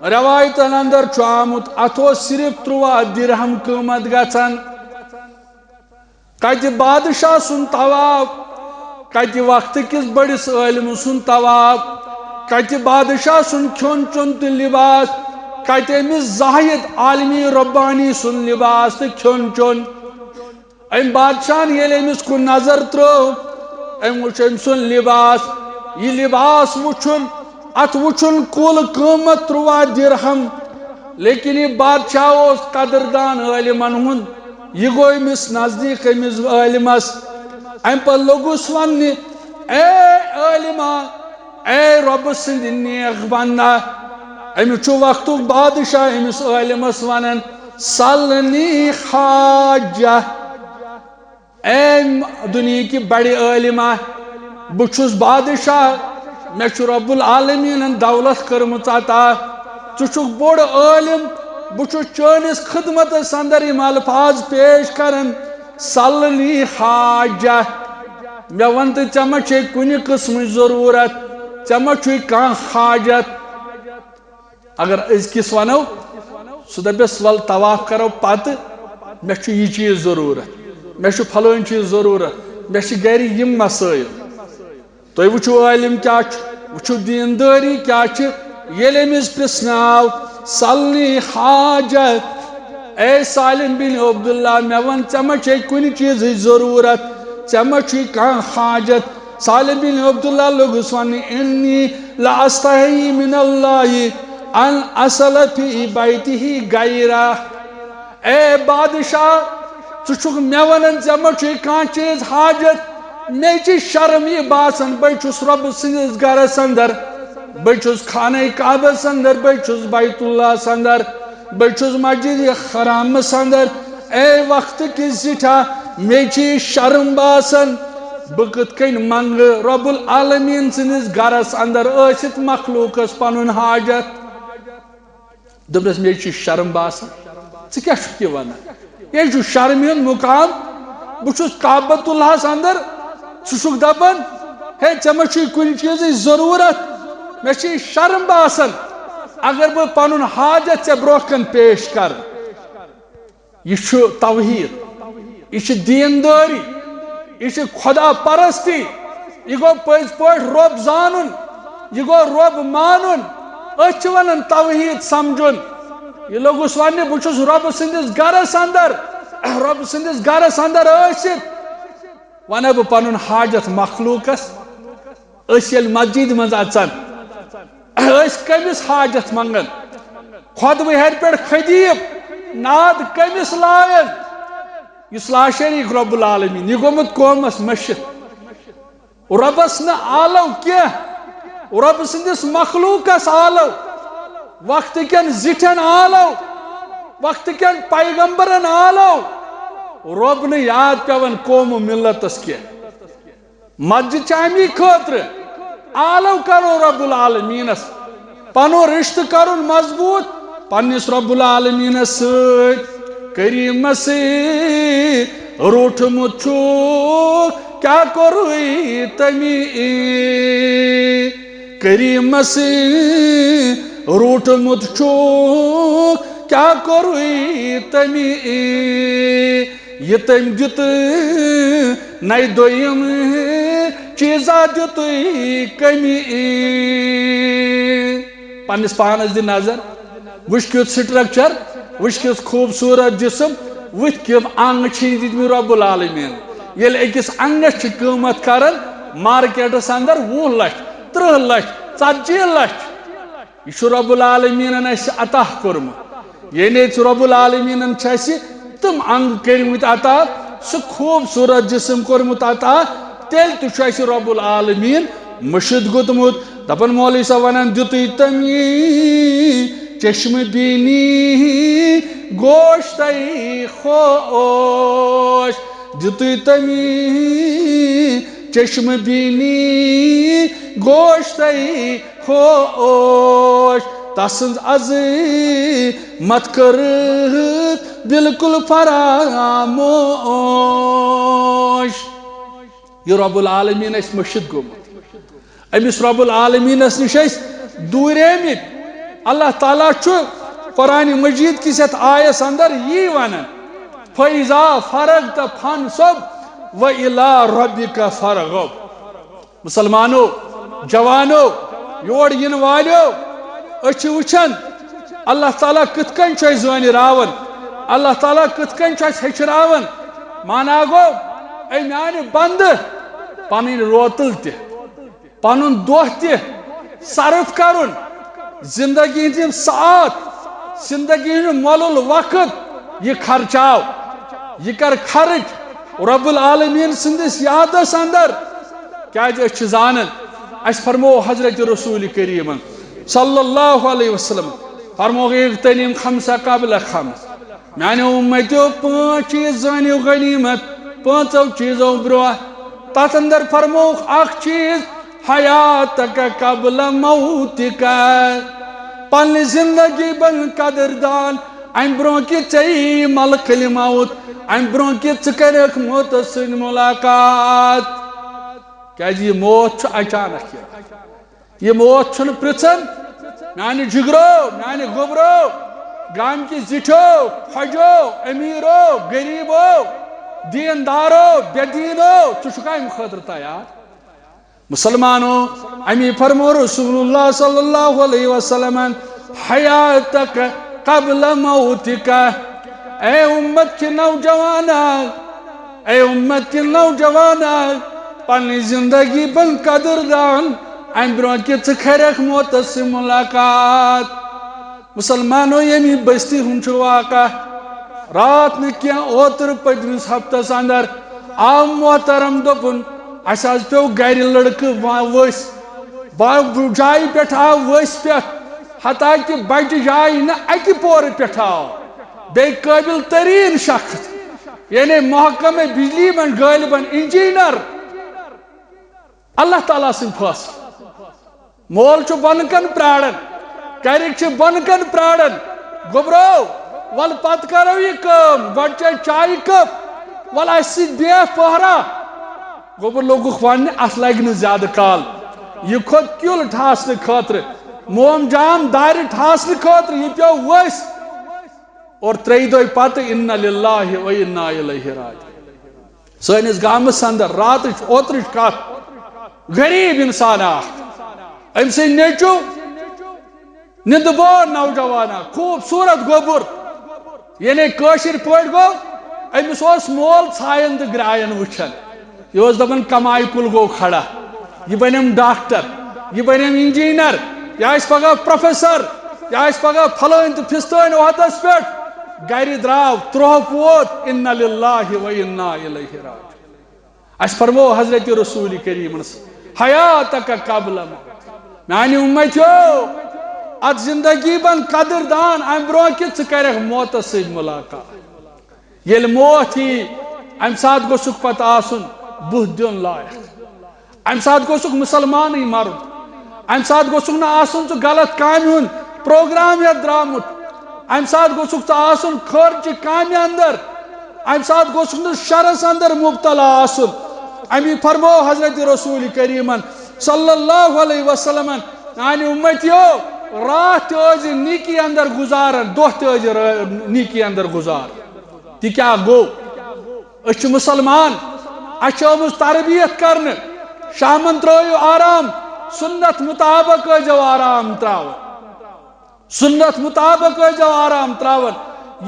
رٮ۪وایتن اندر چھُ آمُت، اتھ اوس صرف تُرٛواہ درہم قۭمتھ گژھان۔ کتہِ بادشاہ سُنٛد طواف، کتہِ وقتہٕ کِس بٔڑِس عٲلمہٕ سُنٛد طواف، کتہِ بادشاہ سُنٛد کھیوٚن چیوٚن تہٕ لباس، کتہِ أمِس زاہد عالمی ربانی سُنٛد لباس تہٕ کھیوٚن چیوٚن۔ أمۍ بادشاہن ییٚلہِ أمِس کُن نظر ترٲو، أمۍ وُچھ أمۍ سُنٛد لباس۔ یہِ لباس وُچھُن، اتھ وُچھُن کُل قۭمتھ تُرٛواہ درہم۔ لیکن یہِ بادشاہ اوس قدردان عٲلمن ہُنٛد۔ یہِ گوٚو أمِس نزدیٖک أمِس عٲلمس۔ امہِ پتہٕ لوٚگُس وننہِ، اے عٲلما، اے رۄبہٕ سٕنٛدِ نیک بندا، أمِس چھُ وقتُک بادشاہ أمِس عٲلمس ونان، سلنی حاجہ۔ اے دُنیہٕکہِ بڑِ عٲلما، بہٕ چھُس بادشاہ، مےٚ چھُ رب العالمیٖنن دولت کٔرمٕژ عطا۔ ژٕ چھُکھ بوٚڑ عٲلم، بہٕ چھُس چٲنِس خدمتس اندر یِم الفاظ پیش کران، سلنی حاجہ۔ مےٚ وَن تہٕ، ژےٚ ما چھے کُنہِ قٕسمٕچ ضروٗرت؟ ژےٚ ما چھُے کانٛہہ حاجت؟ اگر أزکِس وَنو، سُہ دَپٮ۪س، وَل طواف کَرو پَتہٕ، مےٚ چھُ یہِ چیٖز ضروٗرت، مےٚ چھُ پھلٲنۍ چیٖز ضروٗرت، مےٚ چھِ گَرِ یِم مسٲیِل۔ تُہۍ وٕچھِو عٲلِم کیٛاہ چھُ، وٕچھِو دیٖندٲری کیٛاہ چھِ۔ ییٚلہِ أمِس پرٛژھنہٕ آو، سلنی حاجت، اے سالم بن عبداللہ، مےٚ وَن، ژےٚ ما چھے کُنہِ چیٖزٕچ ضروٗرت؟ ژےٚ ما چھُے کانٛہہ حاجت؟ سالم بن عبداللہ لوٚگُس وَننہِ، انی لا استحی من اللہ ان اسل فی بیتہ غیرہ۔ اے بادشاہ، ژٕ چھُکھ مےٚ وَنان، ژےٚ ما چھُے کانٛہہ چیٖز حاجت؟ مےٚ چھِ شرم یہِ باسان، بہٕ چھُس رۄبہٕ سٕنٛدِس گرس اندر، بہٕ چھُس خانہ کعبس اندر، بہٕ چھُس بیت اللہس اندر، بہٕ چھُس مسجد حرامس اندر۔ اے وقتہٕ کِس زِٹھا، مےٚ چھِ یہِ شرم باسان، بہٕ کِتھ کٔنۍ منٛگہٕ رۄب العالمیٖن سٕنٛدِس گرس اندر ٲسِتھ مخلوٗقس پنُن حاجت؟ دوٚپنَس، مےٚ چھُ شرم باسان۔ ژٕ کیٛاہ چھُکھ یہِ وَنان؟ یہِ چھُ شرمہِ ہُنٛد مُقام۔ بہٕ چھُس کعبۃ اللہَس اندر، ژٕ چھُکھ دَپان، ہے، ژےٚ ما چھُے کُنہِ چیٖزٕچ ضروٗرت؟ مےٚ چھِ یہِ شرم باسان، اگر بہٕ پَنُن حاجت ژےٚ برونٛہہ کَنہِ پیش کَرٕ۔ یہِ چھُ توحیٖد، یہِ چھِ دیٖندٲری، یہِ چھِ خۄدا پرستی، یہِ گوٚو پٔزۍ پٲٹھۍ رۄب زانُن، یہِ گوٚو رۄب مانُن۔ أسۍ چھِ وَنان توحیٖد سمجھُن۔ یہِ لوٚگُس وَننہِ، بہٕ چھُس رۄبہٕ سٕنٛدِس گَرَس اندر، رۄبہٕ سٕنٛدِس گَرَس اندر ٲسِتھ وَنہٕ بہٕ پَنُن حاجت مخلوٗقَس۔ أسۍ ییٚلہِ مسجد منٛز اژان، أسۍ کٔمِس حاجت منٛگان؟ خۄطبہٕ ہیٚرِ پٮ۪ٹھ خطیب نعت کٔمِس لایان؟ یُس لاشریٖک رۄب العالمیٖن، یہِ گوٚمُت قومس مٔشِتھ۔ رۄبس نہٕ آلو کینٛہہ، رۄب سٕنٛدِس مخلوٗقس آلو، وقتہٕ کٮ۪ن زِٹھٮ۪ن آلو، وقتہٕ کٮ۪ن پیغمبرن آلو۔ رۄب نہٕ یاد پٮ۪وان قوم و ملتس کینٛہہ۔ مسجد چھِ اَمی خٲطرٕ، آلو کرو رب العالمیٖنس، پنُن رشتہٕ کرُن مضبوٗط پننِس رب العالمیٖنس سۭتۍ۔ کریٖمس روٗٹھمُت چھُکھ، کیٛاہ کوٚرُے تٔمی؟ کریٖمس روٗٹھمُت چھُکھ، کیٛاہ کوٚرُے تٔمی؟ یہِ تٔمۍ دیُت نَے دوٚیِم چیٖزا دیُتُے کٔمی۔ پننِس پانس دِ نظر، وٕچھ کیُتھ structure، وٕچھ کیُتھ خوٗبصوٗرت جسم، وٕچھ کِم انگ چھِ دِتمٕتۍ رۄب العالمیٖن۔ ییٚلہِ أکِس انگس چھِ قۭمتھ کران مارکیٹس اندر وُہ لچھ، ترٕٛہ لچھ، ژتجی لچھ، یہِ چھُ رۄب العالمیٖنن اَسہِ عطا کوٚرمُت۔ یعنی چھُ رۄب العالمیٖنن چھِ اَسہِ تِم انگ کٔرمٕتۍ عطا، سُہ خوٗبصوٗرت جسم کوٚرمُت عطا، تیٚلہِ تہِ چھُ اَسہِ رۄب العالمیٖن مٔشِتھ گوٚتمُت۔ دَپان مولوی صٲب وَنان، دیُتُے تٔمی چشم بینی گوشتَے ہوش، دیُتُے تٔمی چشم بینی گوشتَے ہوش۔ سٕنٛز عظمت کٔرٕکھ بالکل فراموش۔ یہِ رب العالمین اَسہِ مٔشِتھ گوٚمُت، أمِس رب العالمینس نِش أسۍ دوٗریمٕتۍ۔ اللہ تعالیٰ چھُ قرآن مجید کِس یَتھ آیس اندر یی ونان، "فَإِذَا فَرَغْتَ فَانْصَبْ وَإِلَىٰ رَبِّكَ فَارْغَب۔" مسلمانو، جوانو، یور یِنہٕ والیو، أسۍ چھِ وٕچھان اللہ تعالیٰ کِتھ کٔنۍ چھُ اَسہِ زٲنِراوان، اللہ تعالیٰ کِتھ کٔنۍ چھُ اَسہِ ہیٚچھناوان۔ مانا گوٚو، اے میانہِ بندٕ، پنٕنۍ روتل تہِ، پنُن دۄہ تہِ صرف کرُن، زندگی ہٕنٛدۍ یِم ساعت، زندگی ہُنٛد مۄلُل وقت، یہِ خرچاو، یہِ کر خرٕچ رب العالمین سٕنٛدِس یادس اندر۔ کیازِ أسۍ چھِ زانان، اَسہِ فرموو حضرت رسول کریٖمن صلی اللہ علیہ وسلم، فرموو، "اغتنم خمس قبل خمس"، میانیو امتیو، پانٛژھ چیٖز زٲنِو غنیمت پانٛژو چیٖزو برونٛہہ۔ تتھ اندر فرمووُکھ اکھ چیٖز، "حیاتک قبل موتک"، پننہِ زندگی بن قدردان، امہِ برونٛہہ کہِ ژےٚ یی ملکل موت، امہِ برونٛہہ کہِ ژٕ کرکھ موتس سۭتۍ ملاقات۔ کیازِ یہِ موت چھُ اچانک یِوان۔ یہِ موت چھُنہٕ پرژھان، میانہِ جگرو، میانہِ گوبرو، گامکہِ زِٹھیو، پھۄجو، امیرو، غریبو، دیندارو، بے دینو، ژٕ چھُکھ امہِ خٲطرٕ تیار؟ مسلمانو، امی فرمو رسول اللہ صلی اللہ علیہ وسلم، "حیاتک قبل موتک"۔ اے امت کہِ نوجوانہ، اے امت کہِ نوجوانہ، پننہِ زندگی بن قدردان، امہِ برونٛہہ کہِ ژٕ کرکھ موتس سۭتۍ ملاقات۔ مسلمانو، ییٚمہِ بستی ہُنٛد چھُ واقعہ، رات نہٕ کینٛہہ، اوترٕ پٔتمِس ہفتس اندر آو محترم، دوٚپُن، "اسہِ حظ پیوٚو گرِ لڑکہٕ وا-، ؤسۍ، با-، جایہِ پٮ۪ٹھ آو ؤسۍ پٮ۪ٹھ، حتیٰ کہِ بجہِ جایہِ نہٕ اکہِ پورٕ پٮ۪ٹھ آو، بیٚیہِ قٲبل تریٖن شخص، یعنی محکمہ بجلی منٛز غٲلباً انجینئر۔" اللہ تعالیٰ سٕنٛدۍ فٲصلہٕ۔ مول چھُ بۄنہٕ کَن پرٛاران، گَرِکۍ چھِ بۄنہٕ کَن پرٛاران، "گوٚبرو، وَلہٕ پَتہٕ کَرو یہِ کٲم، گۄڈٕ چے چایہِ کپ، وَلہٕ اَسہِ سۭتۍ بیٚہہ پٔہرا۔" گوٚبُر لوٚگُکھ وَننہِ، "اَتھ لَگہِ نہٕ زیادٕ کال، یہِ کھوٚت کیُل ٹھاسنہٕ خٲطرٕ، موم جام دارِ ٹھاسنہٕ خٲطرٕ، یہِ پیوٚو ؤسۍ۔" اور ترٛیٚیہِ دۄہہِ پتہٕ انا للہ و انا الیہ راجعون۔ سٲنِس گامس اندر راتٕچ اوترٕچ کتھ، غریب انسان اکھ، أمۍ سٕنٛدۍ نیٚچو نِندٕ بور نوجوان اکھ، خوٗبصوٗرت گوٚبُر، یعنی کٲشِر پٲٹھۍ گوٚو، أمِس اوس مول ژھاین تہٕ گرٛاین وٕچھان۔ یہِ اوس دَپان، "کمایہِ کُل گوٚو کھڑا، یہِ بنیوم ڈاکٹر، یہِ بنیوم انجینئر، یہِ آسہِ پگاہ پروفیسر، یہِ آسہِ پگاہ پھلٲنۍ تہٕ پھستٲنۍ عہدس پٮ۪ٹھ۔" گرِ درٛاو، ترٛوہُک ووت، انا للہ و انا الیہ راجعون۔ اَسہِ فرموو حضرت رسول کریٖمن، "حیاتک قبل موت۔" میانہِ امتیو، اتھ زندگی بن قدر دان، امہِ برونٛہہ کہِ ژٕ کرکھ موتس سۭتۍ ملاقات۔ ییٚلہِ موت یی، امہِ ساتہٕ گوٚژھُکھ پتہٕ آسُن بُتھ دیُن لایق۔ امہِ ساتہٕ گوٚژھُکھ مُسلمانٕے مرُن۔ امہِ ساتہٕ گوٚژھُکھ نہٕ آسُن ژٕ غلط کامہِ ہُنٛد پروگرام یتھ درٛامُت۔ امہِ ساتہٕ گوٚژھُکھ ژٕ آسُن خٲرجہِ کامہِ اندر۔ امہِ ساتہٕ گوٚژھُکھ نہٕ شرس اندر مبتلا آسُن۔ امی فرموو حضرت رسول کریمن صلی اللہ علیہ وسلمن، میانہِ امتیو، راتھ تہِ ٲسۍ زِ نیکی اندر گُزاران، دۄہ تہِ ٲسۍ زِ را-، نیکی اندر گُزاران۔ تہِ کیٛاہ گوٚو؟ أسۍ چھِ مُسلمان، اَسہِ چھِ آمٕژ تربیت کرنہٕ۔ شامن ترٲیِو آرام، سُنت مُطابق ٲسۍزیو آرام تراوان، سُنت مُطابق ٲسۍزیو آرام تراوان۔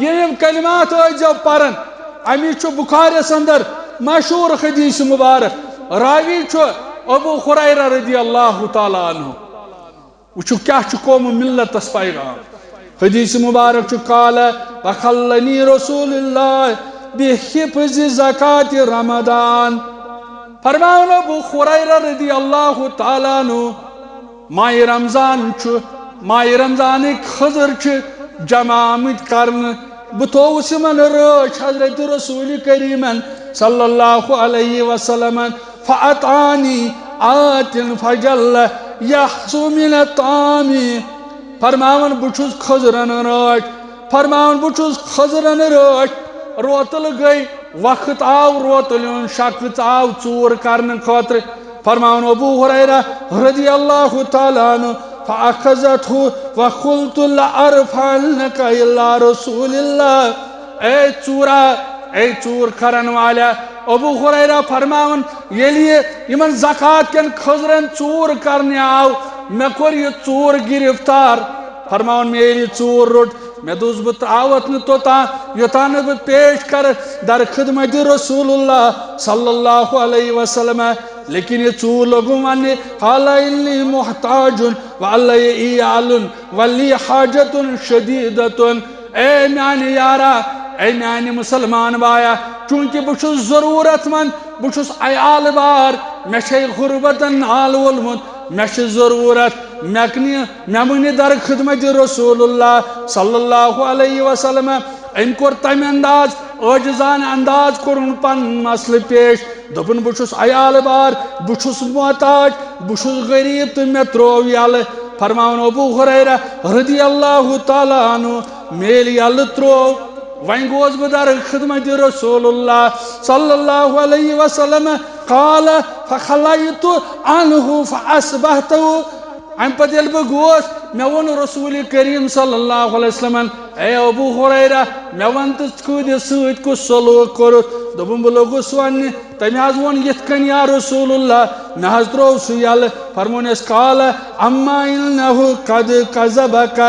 یِم یِم کلمات ٲسۍزیو پران۔ اَمی چھُ بُخارِیَس اندر مشہوٗر حدیث مُبارک، راوی چھُ ابو ہریرہ رضی اللہ تعالیٰ عنہ۔ وٕچھِو کیٛاہ چھُ قوم ملتس پیغام۔ حدیث مبارک چھُ، "قال وخلنی رسول اللہ بحفظ زکات رمضان۔" فرماوان ابو ہریرہ رضی اللہ تعالیٰ عنہ، ماہِ رمضان چھُ، ماہِ رمضانٕکۍ خٔزٕر چھِ جمع آمٕتۍ کرنہٕ۔ بہٕ تھووُس یِمن رٲچھ حضرت رسول کریمن صلی اللہ علیہ وسلمن۔ فأتانی آت فجل یحث من الطعام۔ فرماوان، بہٕ چھُس خضرن رٲچھ، فرماوان، بہٕ چھُس خضرن رٲچھ۔ روتل گٔے، وقت آو روتل ہُنٛد، شخص آو ژوٗر کرنہٕ خٲطرٕ۔ فرماوان ابو ہریرہ رضی اللہ تعالیٰ عنہ، فأخذته وقلت لأرفعنك إلى رسول الله۔ اے ژوٗرا، اے ژوٗر کرن والا، ابو ہریرہ فرماوان، ییٚلہِ یہِ یِمن زکوٰۃ کٮ۪ن خضرن ژوٗر کرنہِ آو، مےٚ کوٚر یہِ ژوٗر گرفتار۔ فرماوان، مےٚ ییٚلہِ یہِ ژوٗر روٚٹ، مےٚ دوٚپُس، بہٕ ترٛاوَتھ نہٕ توٚتام، یوٚتام نہٕ بہٕ پیش کرٕ در خدمت رسول اللہ صلی اللہ علیہ وسلم۔ لیکن یہِ ژوٗر لوٚگُم وننہِ، قال إني محتاج وعلي عيال ولي حاجة شديدة۔ اے میانہِ یارا، اے میانہِ مسلمان بایا، چونکہ بہٕ چھُس ضروٗرت مند، بہٕ چھُس عیال بار، مےٚ چھے غربتن نال وولمُت، مےٚ چھِ ضروٗرت، مےٚ کنہِ، مےٚ مٲنہِ در خدمت رسول اللہ صلی اللہ علیہ وسلم۔ أمۍ کوٚر تمہِ انداز، عٲجزانہٕ انداز کوٚرُن پنُن مسلہٕ پیش۔ دوٚپُن، بہٕ چھُس عیال بار، بہٕ چھُس محتاج، بہٕ چھُس غریب تہٕ مےٚ ترٛوو یلہٕ۔ فرماوان ابو ہریرہ رضی اللہ تعالیٰ عنہ، مےٚ ییٚلہِ یلہٕ ترٛوو، وۄنۍ گوس بہٕ در خدمت رسول اللہ صلی اللہ علیہ وسلم۔ قال فخلعت عنه فأصبحت۔ امہِ پتہٕ ییٚلہِ بہٕ گوس، مےٚ ووٚن رسول کریم صلی اللہ علیہ وسلمن، اے ابو ہریرہ، مےٚ وَن تہٕ کۭتِس سۭتۍ کُس سلوک کوٚرُتھ؟ دوٚپُن، بہٕ لوٚگُس وَننہِ، تٔمۍ حظ ووٚن یِتھ کٔنۍ، یا رسول اللہ، مےٚ حظ ترٛوو سُہ یَلہٕ۔ فرمونَس، قال اما انه قد كذبك،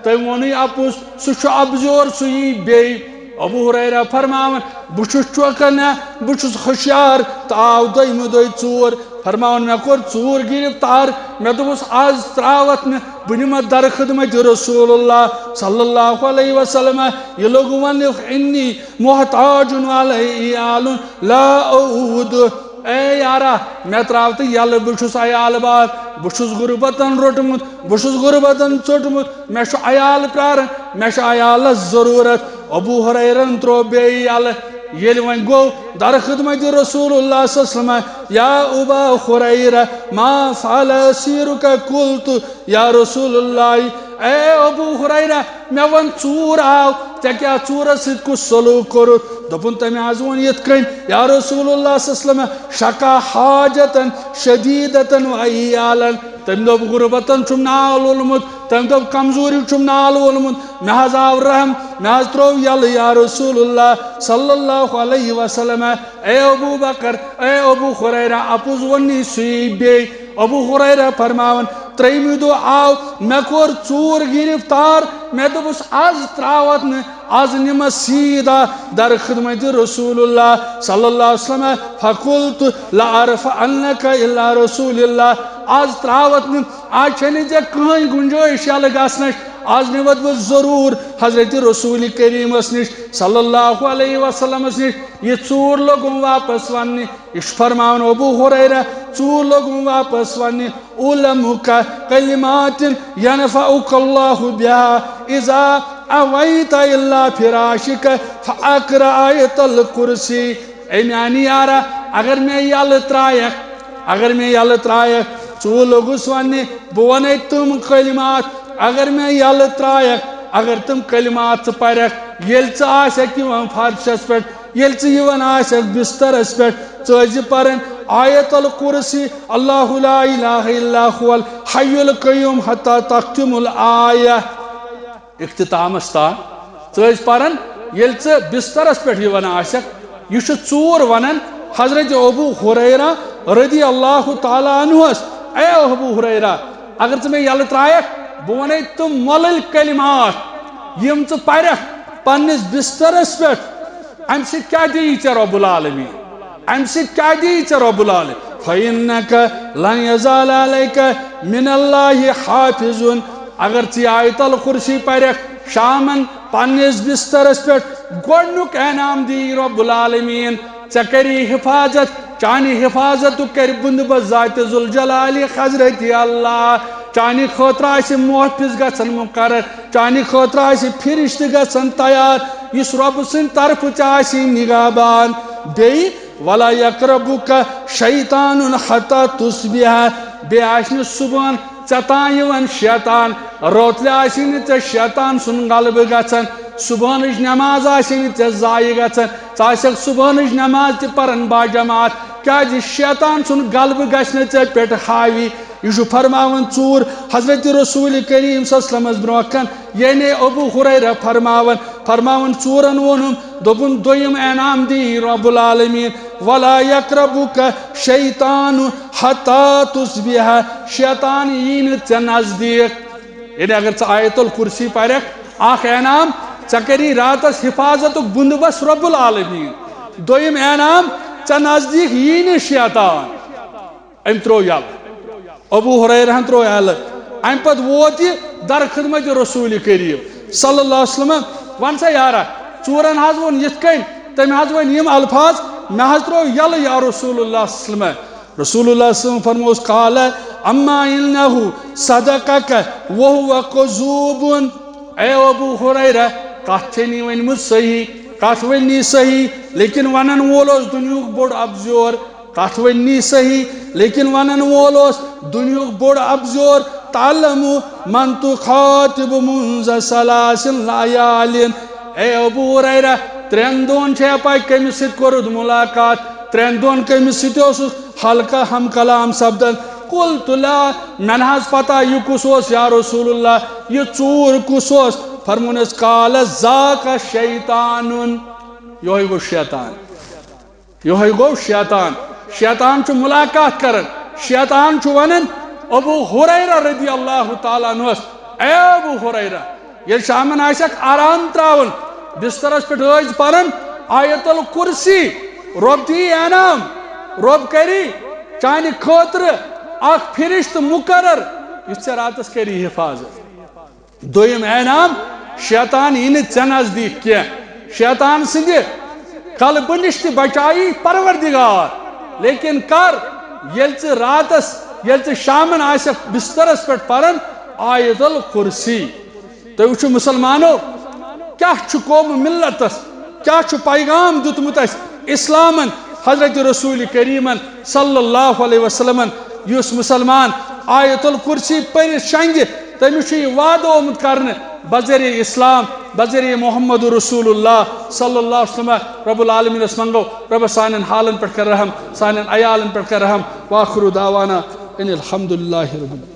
تٔمۍ ووٚنُے اَپُز، سُہ چھُ اَپزیور، سُہ یی بیٚیہِ۔ ابو ہریرہ فرماوان، بہٕ چھُس چوکنا، بہٕ چھُس ہوشیار، تہٕ آو دوٚیمہِ دۄہہِ ژوٗر۔ فرماوان، مےٚ کوٚر ژوٗر گرفتار، مےٚ دوٚپُس، از ترٛاوَتھ نہٕ، بہٕ نِمَتھ در خدمت رسول اللہ صلی اللہ علیہ وسلم۔ یہِ لوٚگ وَننہِ، انی محتاج وعلی عیال لا اعود۔ اے یارا، مےٚ ترٛاو تہٕ یَلہٕ، بہٕ چھُس عیال بار، بہٕ چھُس غربتن روٚٹمُت، بہٕ چھُس غربتن ژوٚٹمُت، مےٚ چھُ عیال پرٛاران، مےٚ چھُ عیالس ضروٗرت۔ ابو ہریرن ترٛوو بیٚیہِ یَلہٕ۔ ییٚلہِ وۄنۍ گوٚو در خدمت رسول اللہ صلی اللہ علیہ وسلم، یا ابا ہریرہ، ما فعل اسیرک؟ قلت، یا رسول اللہ، اے ابو ہریرہ، مےٚ وَن، ژوٗر آو، ژےٚ کیٛاہ ژوٗرس سۭتۍ کُس سلوک کوٚرُتھ؟ دوٚپُن، تٔمۍ حظ ووٚن یِتھ کٔنۍ، یا رسول اللہ صلی اللہ علیہ وسلم، شکا حاجتن شدیدتن و عیالن۔ تٔمۍ دوٚپ، غربتن چھُم نال وولمُت، تٔمۍ دوٚپ، کمزوری چھُم نال وولمُت، مےٚ حظ آو رحم، مےٚ حظ ترٛوو یَلہٕ، یا رسول اللہ صلی اللہ علیہ وسلم۔ اے ابو بکر، اے ابو ہریرہ، اَپُز ووٚنُے سُے بیٚیہِ۔ ابو ہریرہ فرماوان، ترٛیٚیِمہِ دۄہ آو، مےٚ کوٚر ژوٗر گرفتار، مےٚ دوٚپُس، از ترٛاوَتھ نہٕ، از نِمَس سیٖدا در خدمت رسول اللہ صلی اللہ علیہ وسلم۔ فقلت لأرفعنک الی رسول اللہ، از ترٛاوَتھ نہٕ، از چھَنہٕ ژےٚ کٕہٕنۍ گُنجٲیِش یَلہٕ گژھنٕچ، از نِمَتھ بہٕ ضروٗر حضرت رسول کریٖمَس نِش صلی اللہ علیہ وسلمَس نِش۔ یہِ ژوٗر لوٚگُم واپس وَننہِ۔ یہِ چھُ فرماوان ابو ہریرہ، ژوٗر لوٚگُم واپس وَننہِ، اعلمک کلمات ینفعک اللہ بها، اذا اویت الی فراشک فاقرأ آیت الکرسی۔ اے میانہِ یارا، اگر مےٚ یَلہٕ ترٛایَکھ، اگر مےٚ یَلہٕ ترٛایَکھ، ژوٗر لوٚگُس وَننہِ، بہٕ وَنے تِم کلمات، اگر مےٚ یَلہٕ ترٛایَکھ، اگر تِم کلمات ژٕ پَرَکھ، ییٚلہِ ژٕ آسَکھ یِوان فرشَس پٮ۪ٹھ، ییٚلہِ ژٕ یِوان آسکھ بسترس پٮ۪ٹھ، ژٕ ٲسۍ زِ پران آیت الکرسی، اللہ لا الہ الا هو الحی القیوم حتی تختم الآیہ۔ اختتامس تام ژٕ ٲسۍ پران، ییٚلہِ ژٕ بسترس پٮ۪ٹھ یِوان آسکھ۔ یہِ چھُ ژوٗر ونان حضرت ابو ہریرہ رضی اللہ تعالیٰ عنہس، اے ابو ہریرہ، اگر ژٕ مےٚ یلہٕ ترٛایکھ، بہٕ ونے تِم مۄلٕلۍ کلمات، یِم ژٕ پرکھ پننِس بسترس پٮ۪ٹھ، امہِ سۭتۍ کیٛاہ دِیی ژےٚ رب العالمین؟ امہِ سۭتۍ کیٛاہ دِیی ژےٚ رب العالمین؟ فإنک لن یزال علیک من اللہ حافظ۔ اگر ژٕ یہِ آیت الکرسی پرکھ شامن پننِس بسترس پٮ۪ٹھ، گۄڈنیُک انعام دِیی رب العالمین۔ ژےٚ کری حفاظت، چانہِ حفاظتُک کرِ بندوبست ذات ذوالجلال حضرت اللہ۔ چانہِ خٲطرٕ آسہِ محافظ گژھن مقرر، چانہِ خٲطرٕ آسہِ فرشتہٕ گژھن تیار، یُس رۄبہٕ سٕنٛدِ طرفہٕ ژےٚ آسی نگہبان۔ بیٚیہِ، ولا یقربک شیطان حتی تصبح، بیٚیہِ آسہِ نہٕ صبحن ژےٚ تام یِوان شیطان، روتلہِ آسی نہٕ ژےٚ شیطان سُنٛد غلبہٕ گژھان، صبحٲنٕچ نماز آسی نہٕ ژےٚ ضایع گژھان، ژٕ آسکھ صبحٲنٕچ نماز تہِ پران باجماعت، کیازِ شیطان سُنٛد غلبہٕ گژھِ نہٕ ژےٚ پٮ۪ٹھ حاوی۔ یہِ چھُ فرماوان ژوٗر حضرت رسول کریم صلی اللہ علیہ وسلمس برونٛہہ کن، یعنی ابو ہریرہ فرماوان، فرماوان ژوٗرن ووٚنُم، دوٚپُن، دوٚیِم انعام دی رب العالمین، ولا یقربک شیطان حتی تصبح، شیطان یی نہٕ ژےٚ نزدیٖک۔ یعنی اگر ژٕ آیت الکرسی پرکھ، اکھ انعام، ژےٚ کری راتس حفاظتُک بندوبست رب العالمین۔ دوٚیِم انعام، ژےٚ نزدیٖک یی نہٕ شیطان۔ أمۍ ترٛوو یَلہٕ۔ ابو ہریرہن ترٛوو یَلہٕ۔ اَمہِ پتہٕ ووت یہِ در خدمت رسول کریم صلی اللہ علیہ وسلم۔ وَن سا یارا، ژوٗرن حظ ووٚن یِتھ کٔنۍ، تٔمۍ حظ ووٚن یِم الفاظ، مےٚ حظ ترٛوو یَلہٕ یا رسول اللہ صلی اللہ علیہ وسلم۔ رسول اللہ صلی اللہ علیہ وسلم فرموس، قال اما انہ صدقک وہو کذوب۔ اے ابو ہریرہ، کتھ چھے نی ؤنمٕژ صحیح، کتھ ؤنۍ نی صحیح، لیکن ونن وول اوس دُنیہُک بوٚڑ ابزیور۔ کتھ ؤنۍ نی صحیح، لیکن ونن وول اوس دُنیہُک بوٚڑ ابزیور۔ تعلم من تخاطب منذ ثلاث لیال۔ اے ابو ہریرہ، ترٛٮ۪ن دۄہن چھے پاے کٔمِس سۭتۍ کوٚرُتھ ملاقات، ترٛٮ۪ن دۄہن کٔمِس سۭتۍ اوسُکھ ہلکہ ہم کلام سپدان۔ قلت لا، مےٚ نہ حظ پتہ یہِ کُس اوس یا رسول اللہ، یہِ ژوٗر کُس اوس؟ فرمونس، قال ذاک شیطان، یہوے گوٚو شیطان۔ یہوے گوٚو شیطان۔ شیطان چھُ ملاقات کران۔ شیطان چھُ ونان ابو ہریرہ رضی اللہ تعالیٰ عنہس، اے ابو ہریرہ، ییٚلہِ شامن آسکھ آرام تراوان، بسترس پٮ۪ٹھ ٲسۍ پران آیت الکرسی، رۄب دِیی انعام، رۄب کری چانہِ خٲطرٕ اکھ فرشتہٕ مقرر، یُس ژےٚ راتس کری حفاظت۔ دوٚیِم انعام، شیطان یی نہٕ ژےٚ نزدیٖک کینٛہہ۔ شیطان سٕنٛدِ غلبہٕ نِش تہِ بچایی پروردگار۔ لیکن کر؟ ییٚلہِ ژٕ راتس، ییٚلہِ ژٕ شامن آسکھ بسترس پٮ۪ٹھ پران آیت الکرسی۔ تُہۍ وٕچھِو مسلمانو، کیٛاہ چھُ قوم ملتس، کیٛاہ چھُ پیغام دیُتمُت اَسہِ اسلامن، حضرت رسول کریمن صلی اللہ علیہ وسلمن۔ یُس مسلمان آیت الکرسی پٔرِتھ شنگہِ، تٔمِس چھُ یہِ وعدٕ آمُت کرنہٕ، بذریعہ اسلام، بذریعہ محمد رسول اللہ صلی اللہ علیہ وسلم۔ رب العالمینس منگو، رب سانٮ۪ن حالن پٮ۪ٹھ کر رحم، سانٮ۪ن عیالن پٮ۪ٹھ کر رحم۔ وآخر دعوانا ان الحمد للہ رب العالمین۔